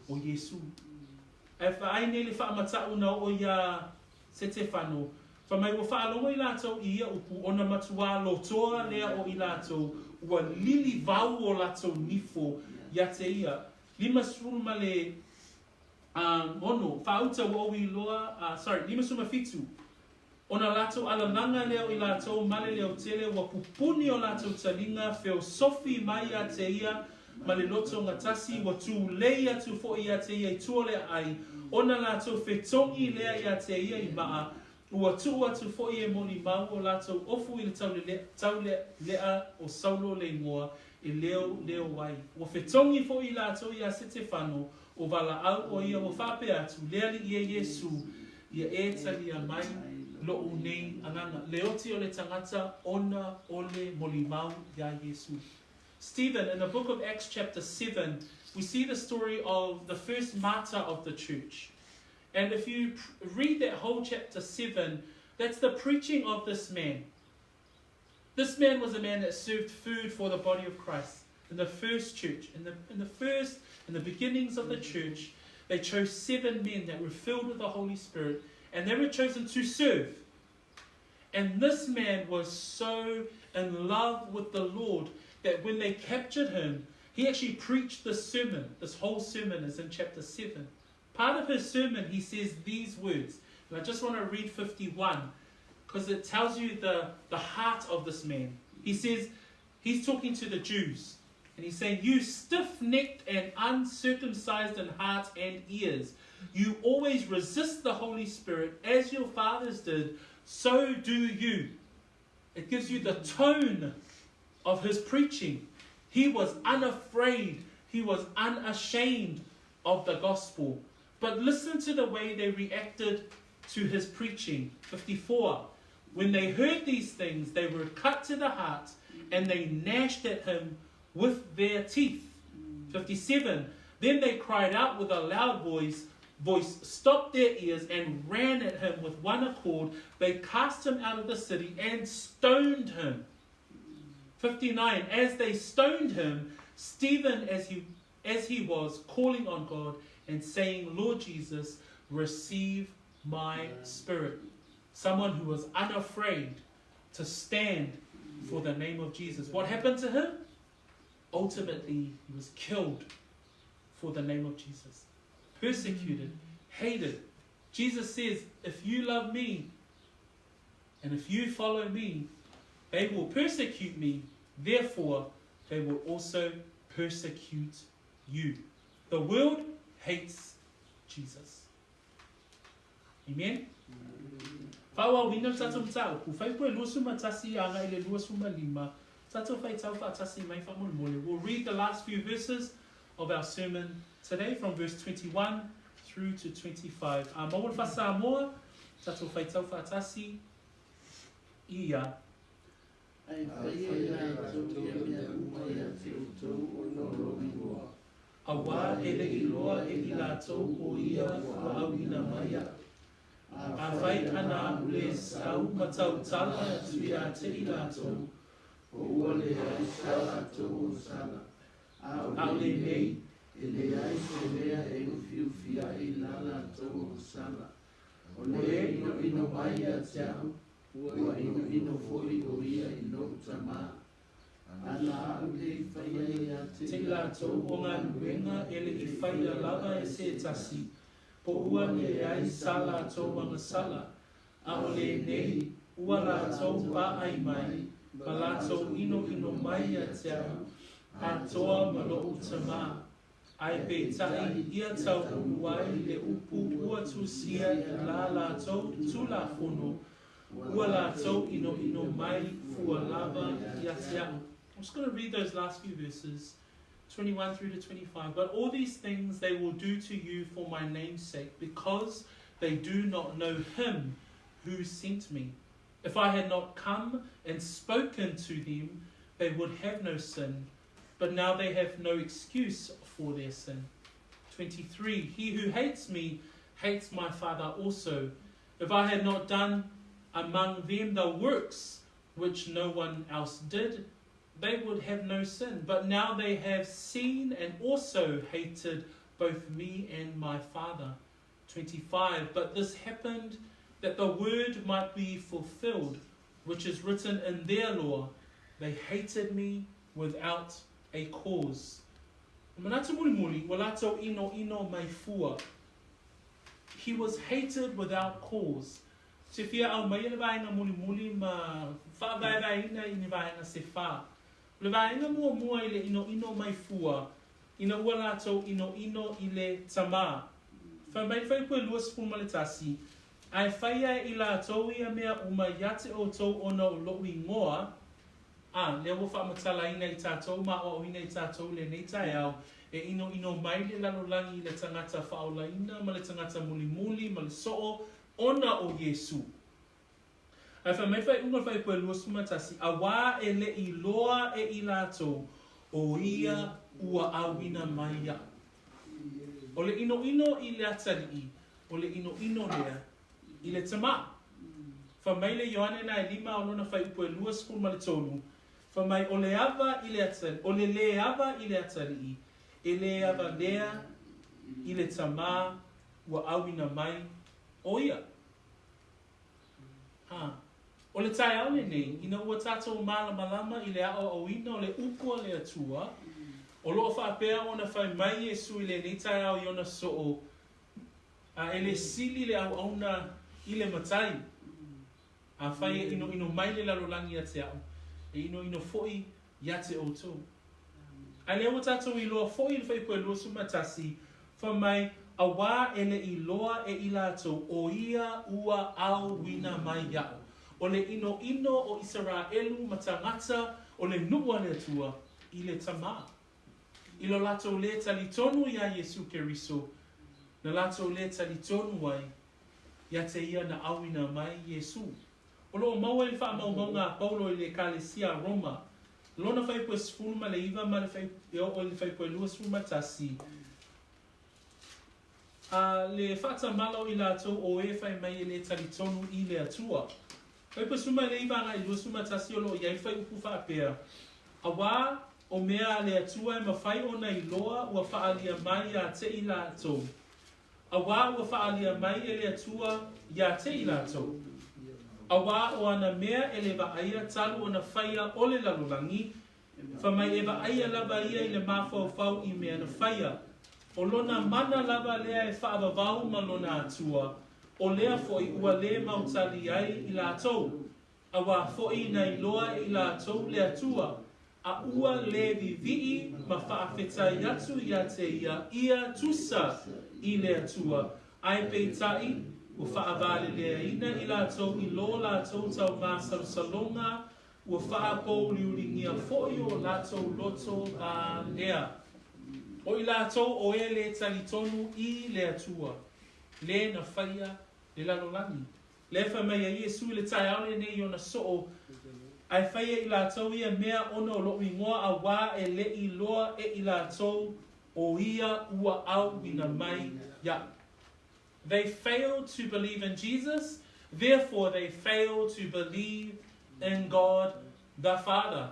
A: o Iesu. Ae vaai nei le faamataʻu na oo iā Setefano, fai mai ua faalogo i latou i ia upu, ona matuā lotoa lea o i latou, ua lili vau o latou nifo ia te ia. 50 ma le um, ono, faauta ua ou iloa, uh, sorry, 57. Ona latou alalaga lea o i latou ma le leotele ua pupuni o latou taliga feosofi mai ia te ia ma le loto gatasi ua tulei atu foʻi ia te ia i tua o le aai, ona latou fetogi lea ia te ia i maa, ua tuu atu foʻi e molimau o latou ofu i le taulelea o Saulo le igoa e leoleo ai. Ua fetogi foʻi i latou iā Setefano, o valaau o ia ua faapea atu, Le Alii e Iesū, ia e talia mai loʻu nei agaga. Le oti o le tagata ona o le molimau iā Iesū. Stephen, in the book of Acts chapter 7, we see the story of the first martyr of the church. And if you read that whole chapter 7, that's the preaching of this man. This man was a man that served food for the body of Christ in the first church. In the, in the first, in the beginnings of the church, they chose seven men that were filled with the Holy Spirit and they were chosen to serve. And this man was so in love with the Lord that when they captured him, he actually preached this sermon. This whole sermon is in chapter 7. Part of his sermon, he says these words. And I just want to read 51 because it tells you the, the heart of this man. He says, he's talking to the Jews. And he's saying, You stiff necked and uncircumcised in heart and ears, you always resist the Holy Spirit as your fathers did, so do you. It gives you the tone of his preaching. He was unafraid, he was unashamed of the gospel. But listen to the way they reacted to his preaching. 54. When they heard these things, they were cut to the heart and they gnashed at him with their teeth. 57. Then they cried out with a loud voice, voice stopped their ears and ran at him with one accord. They cast him out of the city and stoned him. 59. As they stoned him, Stephen, as he, as he was, calling on God and saying, Lord Jesus, receive my spirit. Someone who was unafraid to stand for the name of Jesus. What happened to him? Ultimately, he was killed for the name of Jesus. Persecuted, hated. Jesus says, If you love me and if you follow me, they will persecute me. Therefore, they will also persecute you. The world hates Jesus. Amen? Faaauauina le tatou mataupu, fuaipue 21 agai i le 25, tatou faitau faatasi mai faamolemole. We'll read the last few verses of our sermon today from verse 21 through to 25. A maua le faa-Samoa, tatou faitau faatasi ia.
B: Ae faia e latou ia mea uma ia te outou ona o lou igoa.
A: Auā e le i loa e i latou o ia ua auina mai aʻu. Afai ana aʻu le sau ma tautala atu ia te i latou.
B: O ua leai sa latou agasala, a o
A: A o lenei,
B: e leai se mea e ufiufi ai la latou agasala. O le inoino mai ia te aʻu, ua inoino foi o ia i loʻu Tamā. Ana aʻu le i faia ia te
A: Te i latou o galuega e le i faia lava e se tasi, po ua leai sa latou agasala, a o lenei, ua latou paʻai mai, ma latou inoino mai ia te aʻu, atoa ma loʻu Tamā. Ae peitai, ia taunuu ai le upu ua tusia i la latou Tulafono, ua latou inoino mai fua lava ia te aʻu. I'm just going to read those last few verses, 21 through to 25. But all these things they will do to you for my name's sake, because they do not know him who sent me. If I had not come and spoken to them, they would have no sin, but now they have no excuse for their sin. 23 He who hates me hates my Father also. If I had not done among them the works which no one else did, they would have no sin. But now they have seen and also hated both me and my Father. 25 But this happened that the word might be fulfilled, which is written in their law. They hated me without a cause. Manatu mulimuli, ua latou inoino mai fua. He was hated without cause. Te fia aumaia le vaega mulimuli ma faavaevaeina i ni vaega se fa. O le vaega muamua i le inoino mai fua, ina ua latou inoino i le Tamā. Fai mai le fuaipue 21, Ae faia e i latou ia mea uma ia te outou ona o loʻu igoa, a, lea ua faamatalaina i tatou ma aoaoina i tatou i lenei taeao, e inoino mai le lalolagi i le tagata faaolaina ma le tagata mulimuli ma le soo ona o Iesu. Ae fai mai faaiuga o le fuaipue 21, Auā e le i loa e i latou o ia ua auina mai iaʻu. O le inoino i le atalii, o le inoino lea i le tamā. Fai mai le Ioane na e lima o lona fuaiupu e 23, fai mai, O le ava i le atalii, o le lē ava i le atalii, e lē ava lea i le tamā ua auina mai o ia. Ha. O le taeao lenei, ina ua tatou malamalama i le aoaoina o le upu a le Atua, o lo o faapea ona fai mai Iesu i lenei taeao i ona soo, a e le sili le auauna i le Matai. Afai e inoino mai le lalolagi ia te aʻu, e inoino foi ia te outou. Ae lea ua tatou iloa foi i le fuaipue 21, fai mai, Auā e le i loa e i latou o ia ua auina mai iaʻu. O le inoino o Isaraelu ma tagata o le nuu a le Atua i le Tamā. I lo latou lē talitonu iā Iesu Keriso, na latou lē talitonu ai. Ia te ia na auina mai Iesu. O lo o maua i le faamaumauga a Paulo i le Ekalesia a Roma, lona fuaiupu e 19 ma le e oo i le fuaiupu e 21, a le faatamala o i latou o e fai mai e le talitonu i le Atua. Fuaiupu e 19 agai i 21 o lo o i ai le fuaiupu faapea, Auā o mea a le Atua e mafai ona iloa ua faaalia mai ia te i latou, Auā ua faaalia mai e le Atua iā te i latou. Auā o ana mea e le vaaia talu ona faia o le lalolagi, fa mai e vaaia lava ia i le mafaufau i mea na faia. O lona mana lava lea e faavavau ma lona Atua, o lea foi ua le mautali ai i latou. Auā foi na iloa e i latou le Atua, a ua lē vivii ma faafetai atu iā te ia, ia tusa i le Atua, ae peitai, ua faavāleleaina i latou i lō latou taumasalosaloga, ua faapouliuligia foi o latou loto valea. O i latou o e lē talitonu i le Atua, lē na faia le lalolagi. Lea fai mai ai Iesu i le taeao lenei i ona soo, Ae fai e i latou ia mea ona o loʻu igoa auā e le i loa e i latou o ia ua auina mai iaʻu. They failed to believe in Jesus, therefore they failed to believe in God the Father.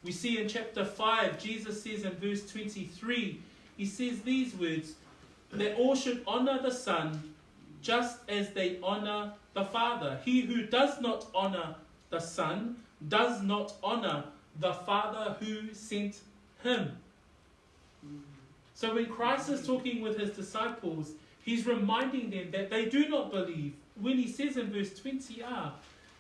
A: We see in chapter 5, Jesus says in verse 23, he says these words, that all should honor the Son just as they honor the Father. He who does not honor the Son does not honor the Father who sent him. So when Christ is talking with his disciples, he's reminding them that they do not believe. When he says in verse 20, ah,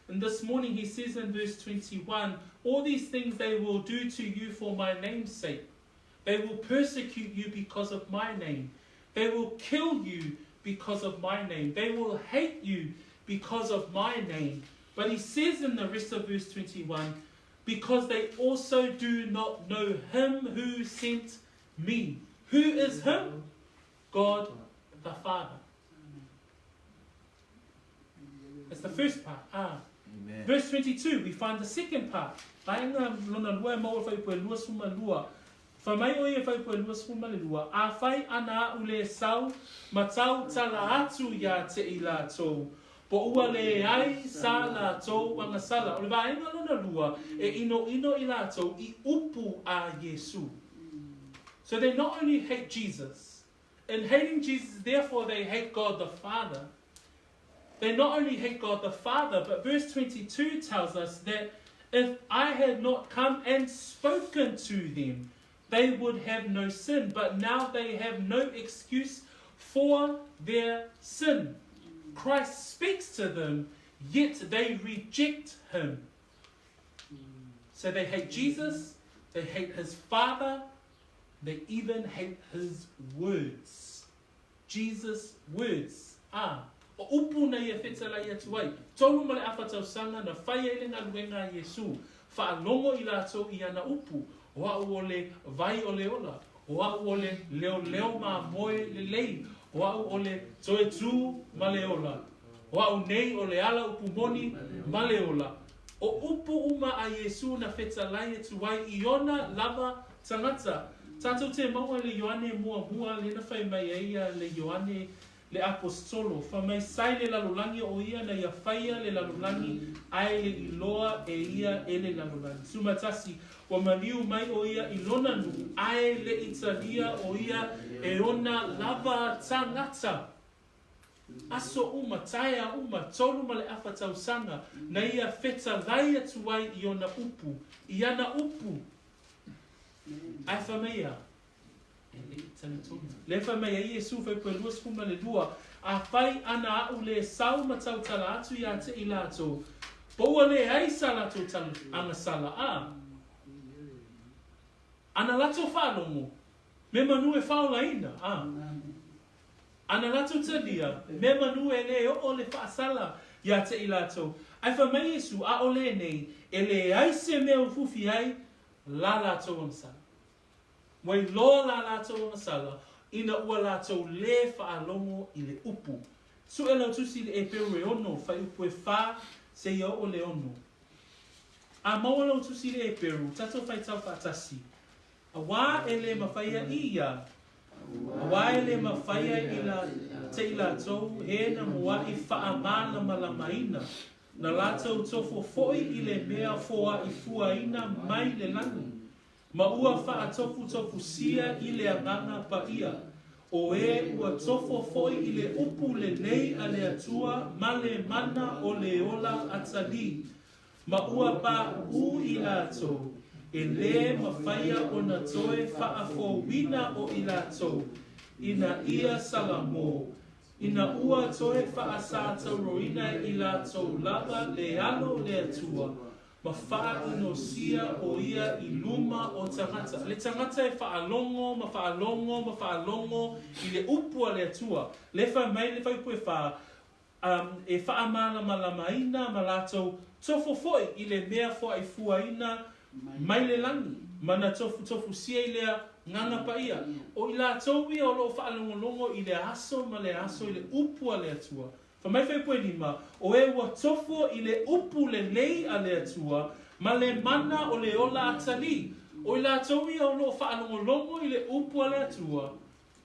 A: and this morning he says in verse 21, all these things they will do to you for my name's sake. They will persecute you because of my name. They will kill you because of my name. They will hate you because of my name. But he says in the rest of verse 21, because they also do not know him who sent me. Who is him? God the Father. That's the first part. Ah. Amen. Verse 22, we find the second part. Vaenga lona lua e maua whaipu e lua suma lua. Fai mai ʻo ia e whaipu e 22, Afai ana aʻu lē sau, ma tau tala atu iā te i latou, po ua leai sa latou agasala. O le vaenga lona lua, e ʻinoʻino i latou i upu a Iesū. So they not only hate Jesus, in hating Jesus, therefore they hate God the Father. They not only hate God the Father, but verse 22 tells us that if I had not come and spoken to them, they would have no sin. But now they have no excuse for their sin. Christ speaks to them, yet they reject him. So they hate Jesus, they hate his Father, they even hate his words. Jesus' words, ā, o upu na ia fetalai atu ai, tolu ma le afa tausaga na fai ai le galuega a Iesu, faalogo i latou i ana upu, O a'u o le vai o le ola, o a'u o le leoleo mamoe lelei, o a'u o le toe tū ma le ola, o a'u nei o le ala upu moni ma le ola. O upu uma a Iesu na fetalai atu ai i ona lava tagata. Tatou te maua le Ioane muamua lena fai mai ai ia le Ioane le Aposetolo, fa mai sai le lalolagi o ia na ia faia le lalolagi ae le iloa e ia e le lalolagi. Sumatasi, ua maliu mai o ia i lona nuu ae le i talia o ia e ona lava tagata. Aso uma, taea uma, tolu ma le afa tausaga, na ia fetalai atu ai i ona upu, i ana upu. Ae fai mai ia, e le i talitonu. Lea fai mai ai Iesu fai pue 22, Afai ana aʻu lē sau ma tautala atu iā te i latou, po ua leai sa latou agasala, a ana latou faalogo, me manu e faaolaina, a ana latou talia, me manu e lē oo le faasala iā te i latou. Ae fai mai Iesu, Aʻole nei, e leai se mea ufufi ai la latou agasala. Ua iloa la latou agasala ina ua latou lē faalogo i le upu. Suʻe lau tusi i le Eperu e ono, fuaiupu e fā, seia oo le ono. A maua lau tusi i le Eperu, tatou faitau faatasi. Auā e lē mafaia i ia, auā e lē mafaia i la te i latou he na muaʻi faamalamalamaina, na latou tofo foʻi i le mea foaʻifuaina mai le lani, Ma ua faatofutofusia i le Agaga Paia, o e ua tofo foi i le upu lelei a le Atua ma le mana o le ola atalī, ma ua paʻuʻū i latou, e lē mafaia ona toe faafouina o i latou, ina ia salamō, ina ua toe faasatauroina i latou lava le alo o le Atua, Ma faainosia o ia i luma o tagata. Le tagata e faalogo ma faalogo ma faalogo i le upu a le Atua, le fai mai le fuaiupu e fā, e faamalamalamaina ma latou tofo foi i le mea foaifuaina mai le lani, ma na tofutofusia i le Agaga Paia. O i latou ia o lo o faalogologo i le aso ma le aso i le upu a le Atua, Fai mai fuaiupu e lima, O e ua tofo i le upu lelei a le Atua, ma le mana o le ola atalī. O i latou ia o lo o faalogologo i le upu a le Atua,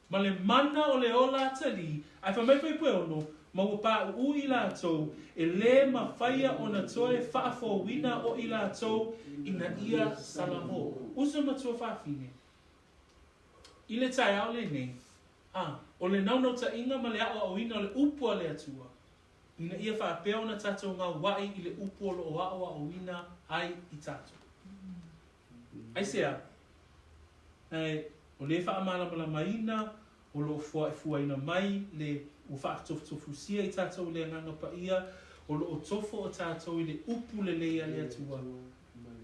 A: ma le mana o le ola atalī, ae fai mai fuaiupu e ono, ma ua paʻuʻū i latou, e lē mafaia ona toe faafouina o i latou ina ia salamō. Uso matua fafine, i le taeao lenei, A, o le naunautaiga ma le aʻoaʻoina o le upu a le Atua, ina ia faapea ona tatou gauaʻi i le upu o lo o aʻoaʻoina ai i tatou. Aisea? E, o le faamalamalamaina o lo o fuaefuaina mai le ua faatofutofusia i tatou i le Agaga Paia, o lo o tofo o tatou i le upu lelei a le Atua,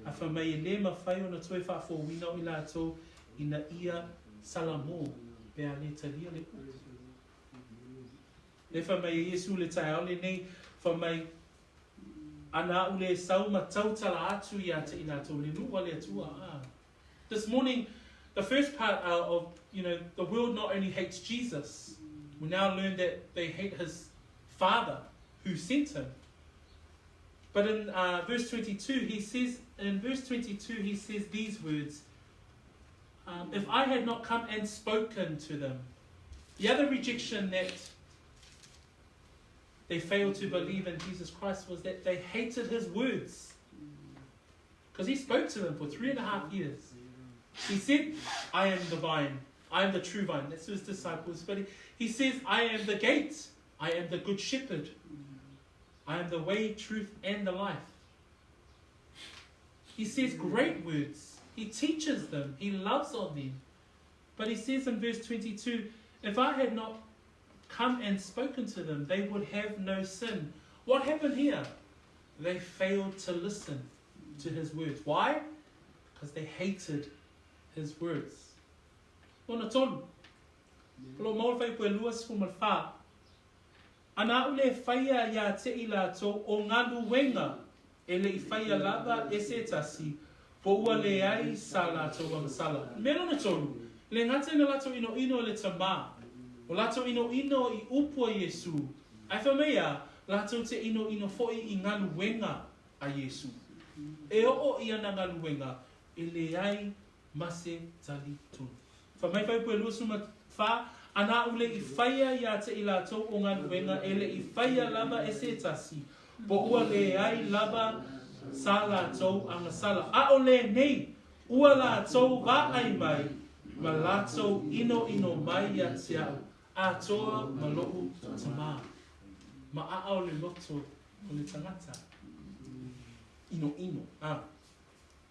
A: a fai mai e lē mafai ona toe faafouina o i latou ina ia salamō pe a lē talia le upu. Lē fai mai e Iesu le taeao lenei, fai mai, Ana aʻu lē sau ma tautala atu iā te i latou le nuu a le Atua. Ah. This morning, the first part uh, of, you know, the world not only hates Jesus, we now learn that they hate his father who sent him. But in uh, verse 22, he says, in verse 22, he says these words, um, if I had not come and spoken to them. The other rejection that they failed to believe in Jesus Christ was that they hated his words. Because he spoke to them for 3.5 years. He said, I am the vine. I am the true vine. That's his disciples. But he, he says, I am the gate. I am the good shepherd. I am the way, truth, and the life. He says great words. He teaches them. He loves on them. But he says in verse 22 If I had not come and spoken to them, they would have no sin. What happened here? They failed to listen to his words. Why? Because they hated his words. Lona tolu. O lo maua le fuaiupu e 24. Ana aʻu lē faia iā te i latou o galuega e le i faia lava e se tasi, po ua leai sa latou agasala. Mea lona tolu, le gata ina latou inoino i le Tamā, o latou inoino i upu a Iesū, ae fai mai a, latou te inoino foʻi i galuega a Iesū. E oo i ana galuega, e leai ma se talitonu. Fai mai fuaiupu e 24, Ana aʻu le i faia iā te i latou o galuega e le i faia lava e se tasi, po ua leai lava sa latou agasala. A o lenei, ua latou vaai mai ma latou inoino mai ia te aʻu, atoa ma loʻu tamā. Ma aʻa o le loto o le tagata. Inoino, a.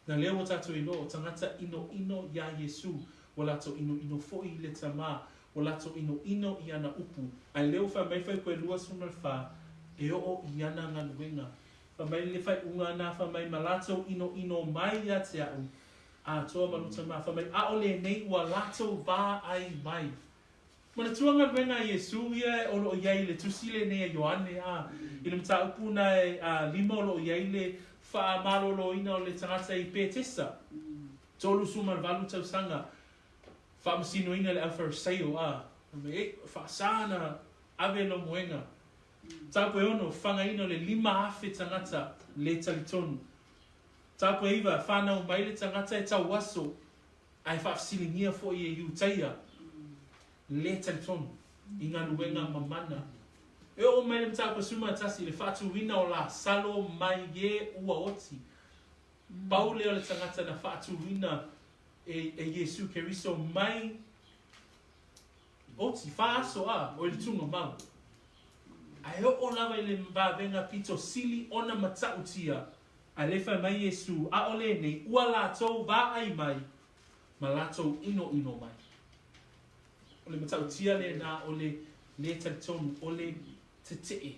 A: Na lea ua tatou iloa o tagata inoino iā Iesū, ua latou inoino foʻi i le Tamā, ua latou inoino i ana upu. Ae lea ua fai mai fuaiupu e 24, e oo i ana galuega. Fai mai le faaiuga na fai mai ma latou inoino mai ia te aʻu, atoa ma lou Tamā. Fai mai, ʻAʻole nei ua latou vaai mai. Manatua galuega a Iesū ia o lo o i ai i le tusi lenei a Ioane, a i le mataupu na e lima o lo o i ai le faamaloloina o le tagata i Petesa, 38 tausaga, faamasinoina e le Aufariseio, a, fai mai, Ei, faasā na ave lou moega. Mataupu e 6, fagaina o le 5,000 tagata le talitonu. Mataupu e 9, fanau mai le tagata e tauaso ae faafesiligia foi e Iutaia le talitonu i galuega mamana. E oo mai le mataupu e 11 i le faatuina o Lasalo mai e ua oti. Pau lea o le tagata na faatuina e Iesu Keriso mai oti, faaso a, o i le tugamau. Ae oo lava i le vavega pito sili ona matautia, a le fai mai Iesu, Aʻole nei, ua latou vaai mai ma latou inoino mai. O le matautia lena o le le talitonu, o le tetee.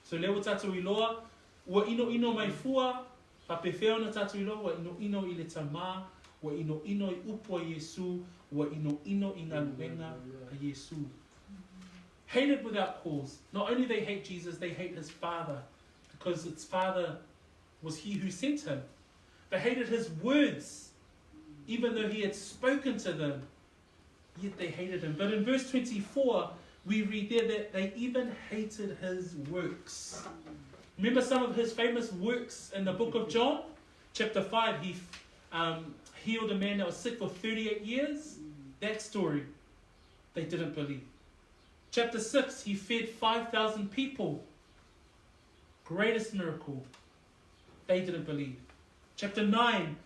A: So lea ua tatou iloa, ua inoino mai fua, faapefea ona tatou iloa ua inoino i le Tama, ua inoino i upu a Iesu, ua inoino i galuega a Iesu. Hated without cause. Not only they hate Jesus, they hate his Father, because its Father was he who sent him. They hated his words, even though he had spoken to them, yet they hated him. But in verse 24, we read there that they even hated his works. Remember some of his famous works in the book of John? Chapter 5, he healed a man that was sick for 38 years. That story, they didn't believe. Chapter 6, he fed 5,000 people. Greatest miracle. They didn't believe. Chapter 9,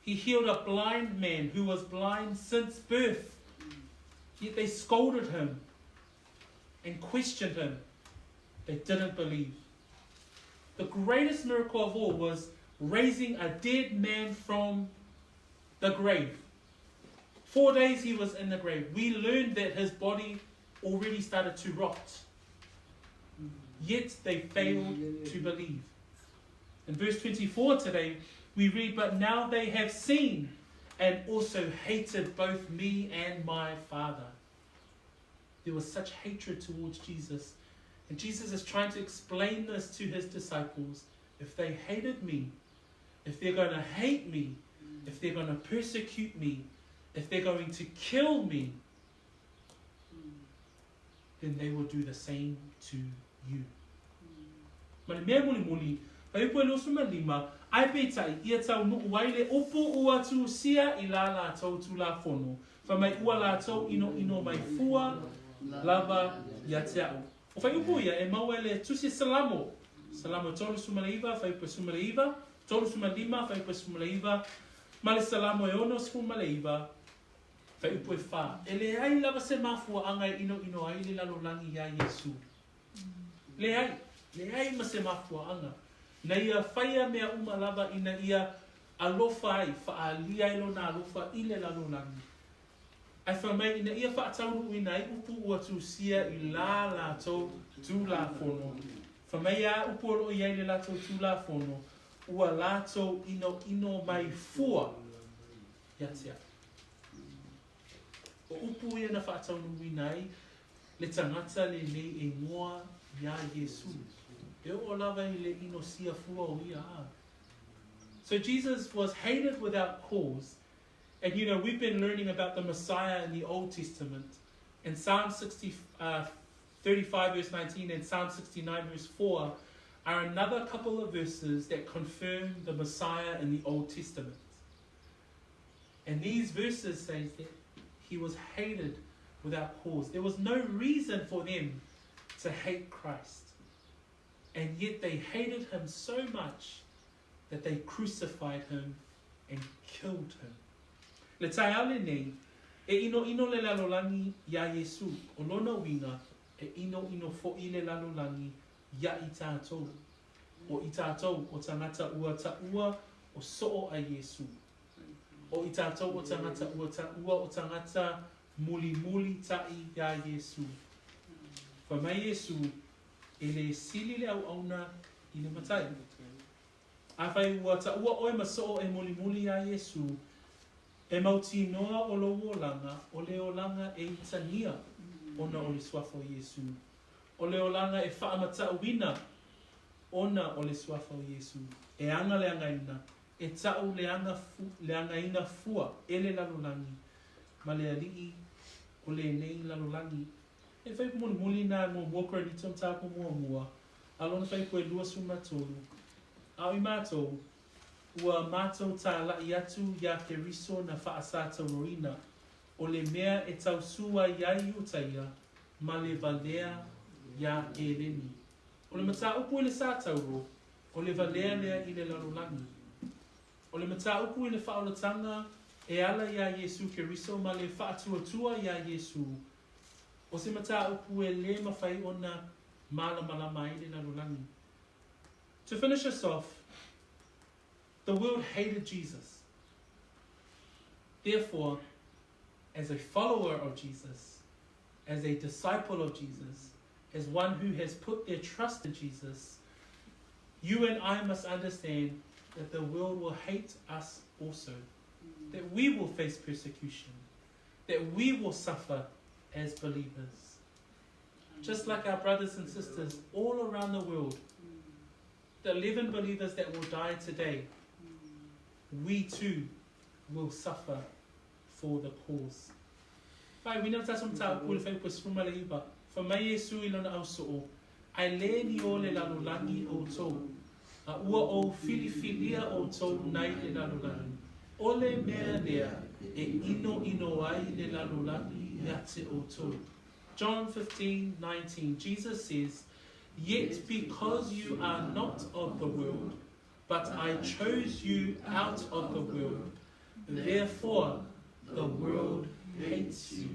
A: he healed a blind man who was blind since birth. Yet they scolded him and questioned him. They didn't believe. The greatest miracle of all was raising a dead man from the grave. 4 days he was in the grave. We learned that his body already started to rot. Yet they failed to believe. In verse 24 today, we read, But now they have seen and also hated both me and my Father. There was such hatred towards Jesus. And Jesus is trying to explain this to his disciples. If they hated me, if they're going to hate me, if they're going to persecute me, if they're going to kill me, then they will do the same to you. Ma le mea mulimuli, faiupu e 25, ae peitai, ia taunuu ai le upu ua tusia i la latou Tulafono, fai mai ua latou inoino mai fua lava ia te a'u. O faiupu ia e maua e le Tusi Salamo, Salamo 39, faiupu e 19, 35, faiupu e 19, ma le Salamo e 69, faiupu e 4. E leai lava se mafuaaga e inoino ai le lalolagi iā Iesu. Leai, leai ma se mafuaaga. Na ia faia mea uma lava ina ia alofa ai, faaalia ai lona alofa i le lalolagi. Ae fai mai ina ia faataunuuina ai upu ua tusia i la latou Tulafono. Fai mai a upu o loo i ai le latou Tulafono, ua latou inoino mai fua ia te a'u. O upu ia na faataunuuina ai le tagata lenei e igoa iā Iesu. E oo lava i le inosia fua o ia a. So Jesus was hated without cause. And you know, we've been learning about the Messiah in the Old Testament. In Psalm 60, 35 verse 19 and Psalm 69 verse 4 are another couple of verses that confirm the Messiah in the Old Testament. And these verses say that he was hated without cause. There was no reason for them to hate Christ. And yet they hated him so much that they crucified him and killed him. Le taeao lenei, e inoino le lalolagi iā Iesu, o lona uiga, e inoino foʻi le lalolagi iā i tatou. O i tatou o tagata ua taua o soo a Iesu. O i tatou o tagata ua taua o tagata mulimulitaʻi iā Iesu. Fai mai Iesu, E le sili le auauna i le matai. Afai ua taua ʻoe ma soo e mulimuli iā Iesu, e mautinoa o lou olaga, o le olaga e itagia ona o le suafa o Iesu. O le olaga e faamatauina ona o le suafa o Iesu. E aga le againa, e taʻu le aga le againa fua e le lalolagi ma le alii o lenei lalolagi. E le fuaiupu mulimuli lena muamua Korinito mataupu muamua, a lona fuaiupu e 23, A o i matou, ua matou tālaʻi atu iā Keriso na faasatauroina, o le mea e tausū ai ai Iutaia ma le valea iā Eleni. O le mataupu i le satauro, o le valea lea i le lalolagi. O le mataupu i le faaolataga e ala iā Iesū Keriso ma le faatuatua iā Iesū, o se mataupu e lē mafai ona malamalama ai le lalolagi. To finish us off, the world hated Jesus. Therefore, as a follower of Jesus, as a disciple of Jesus, as one who has put their trust in Jesus, you and I must understand that the world will hate us also, that we will face persecution, that we will suffer as believers. Just like our brothers and sisters all around the world, the 11 believers that will die today, we too will suffer for the cause. Faaiuina le tatou mataupu i le fuaiupu e 19, Fai mai Iesu i lona ausoo, Ae lē ni o le lalolagi outou, a ua ou filifilia outou nai le lalolagi, o le mea lea e inoino ai le lalolagi ia te outou. John 15:19 Jesus says, Yet because you are not of the world, but I chose you out of the world, therefore the world hates you.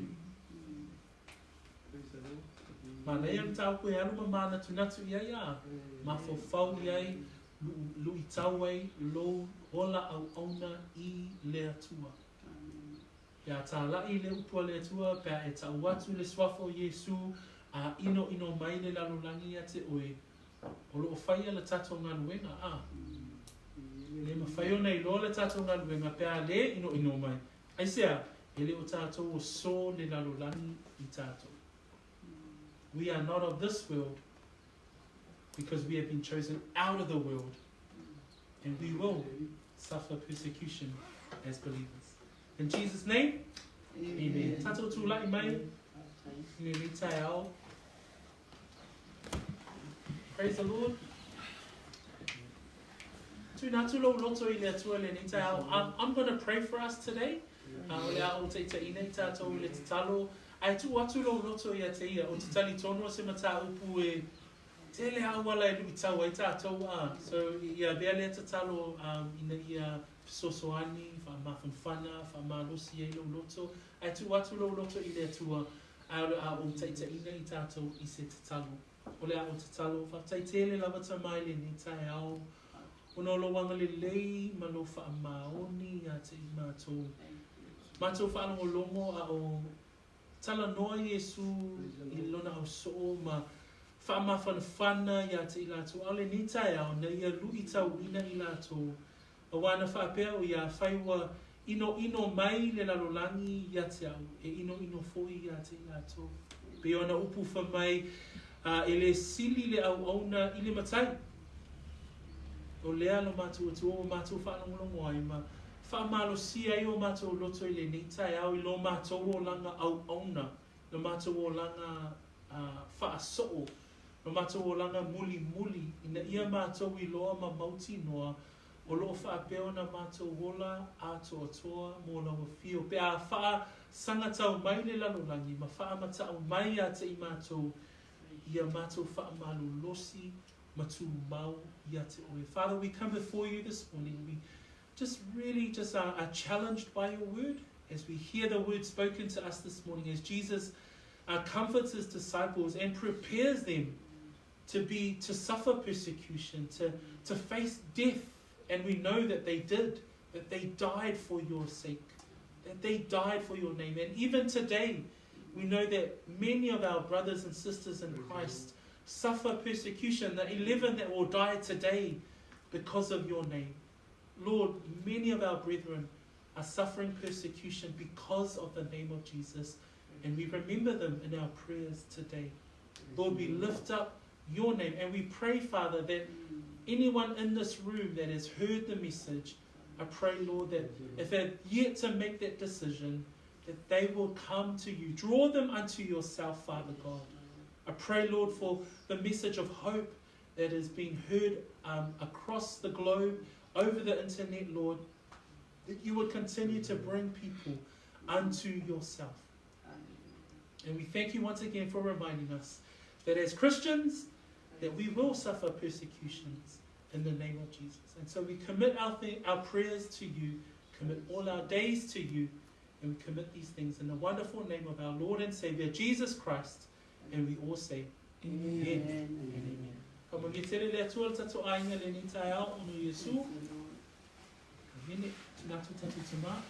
A: Manaia le mataupu e alu ma mānatunatu i ai a mafaufau i ai luitau ai lou ola auauna i le Atua. Pe a tālaʻi le upu a le Atua, pe a e taʻu atu le suafa o Iesū a inoino mai le lalolagi ia te oe, o loo faia le tatou galuega, a. Le mafai ona iloa le tatou galuega pe a lē inoino mai. Aisea? E le o tatou o sō le lalolagi i tatou. We are not of this world because we have been chosen out of the world and we will suffer persecution as believers. In Jesus' name, amen. Tatou tulaʻi mai i lenei taeao. Praise the Lord. Tuina atu lou loto i le Atua i lenei taeao. I'm going to pray for us today. O le a ou taitaiina i tatou i le tatalo. Ae tuu atu lou loto ia te ia, ou te talitonu o se mataupu e tele auala e luitau ai tatou a. So ia avea lea tatalo ina ia fesoasoani, faamafanafana, faamalosi ai lou loto. Ae tuu atu lou loto i le Atua, ae o le a ou taitaiina i tatou i se tatalo. O le a ou tatalo, faafetai tele lava Tama i lenei taeao, ona o lou agalelei ma lou faamaoni ia te i matou. Matou faalogologo a o talanoa Iesu i lona ausoo ma faamafanafana ia te i latou, a o lenei taeao na ia luitauina i latou, auā na faapea o ia afai ua inoino mai le lalolagi ia te au, e inoino foi ia te i latou. Pei ona upu fai mai, E lē sili le auauna i le matai. O lea lo matou Atua ua matou faalogologo ai ma faamalosia ai o matou loto i lenei taeao i lo matou olaga auauna, lo matou olaga faasoo, lo matou olaga mulimuli, ina ia matou iloa ma mautinoa o lo o faapea ona matou ola atoatoa mo lau afio pe a faasagatau mai le lalolagi ma faamatau mai ia te i matou ia matou faamalolosi ma tumau ia te oe. Father, we come before you this morning. We just really just are, are challenged by your word as we hear the word spoken to us this morning, as Jesus comforts his disciples and prepares them to be to suffer persecution, to, to face death. And we know that they did, that they died for your sake, that they died for your name. And even today, we know that many of our brothers and sisters in Christ suffer persecution, the 11 that will die today because of your name. Lord, many of our brethren are suffering persecution because of the name of Jesus, and we remember them in our prayers today. Lord, we lift up your name and we pray, Father, that anyone in this room that has heard the message, I pray, Lord, that if they've yet to make that decision, that they will come to you. Draw them unto yourself, Father God. I pray, Lord, for the message of hope that is being heard across the globe, over the internet, Lord, that you would continue to bring people unto yourself. And we thank you once again for reminding us that as Christians, that we will suffer persecutions in the name of Jesus. And so we commit our prayers to you, commit all our days to you, and we commit these things in the wonderful name of our Lord and Savior, Jesus Christ. And we all say, Amen. And amen. Ka tele le Atua le tatou aiga lenei taeao ona o Iesu. Amene. Tū tatu tama.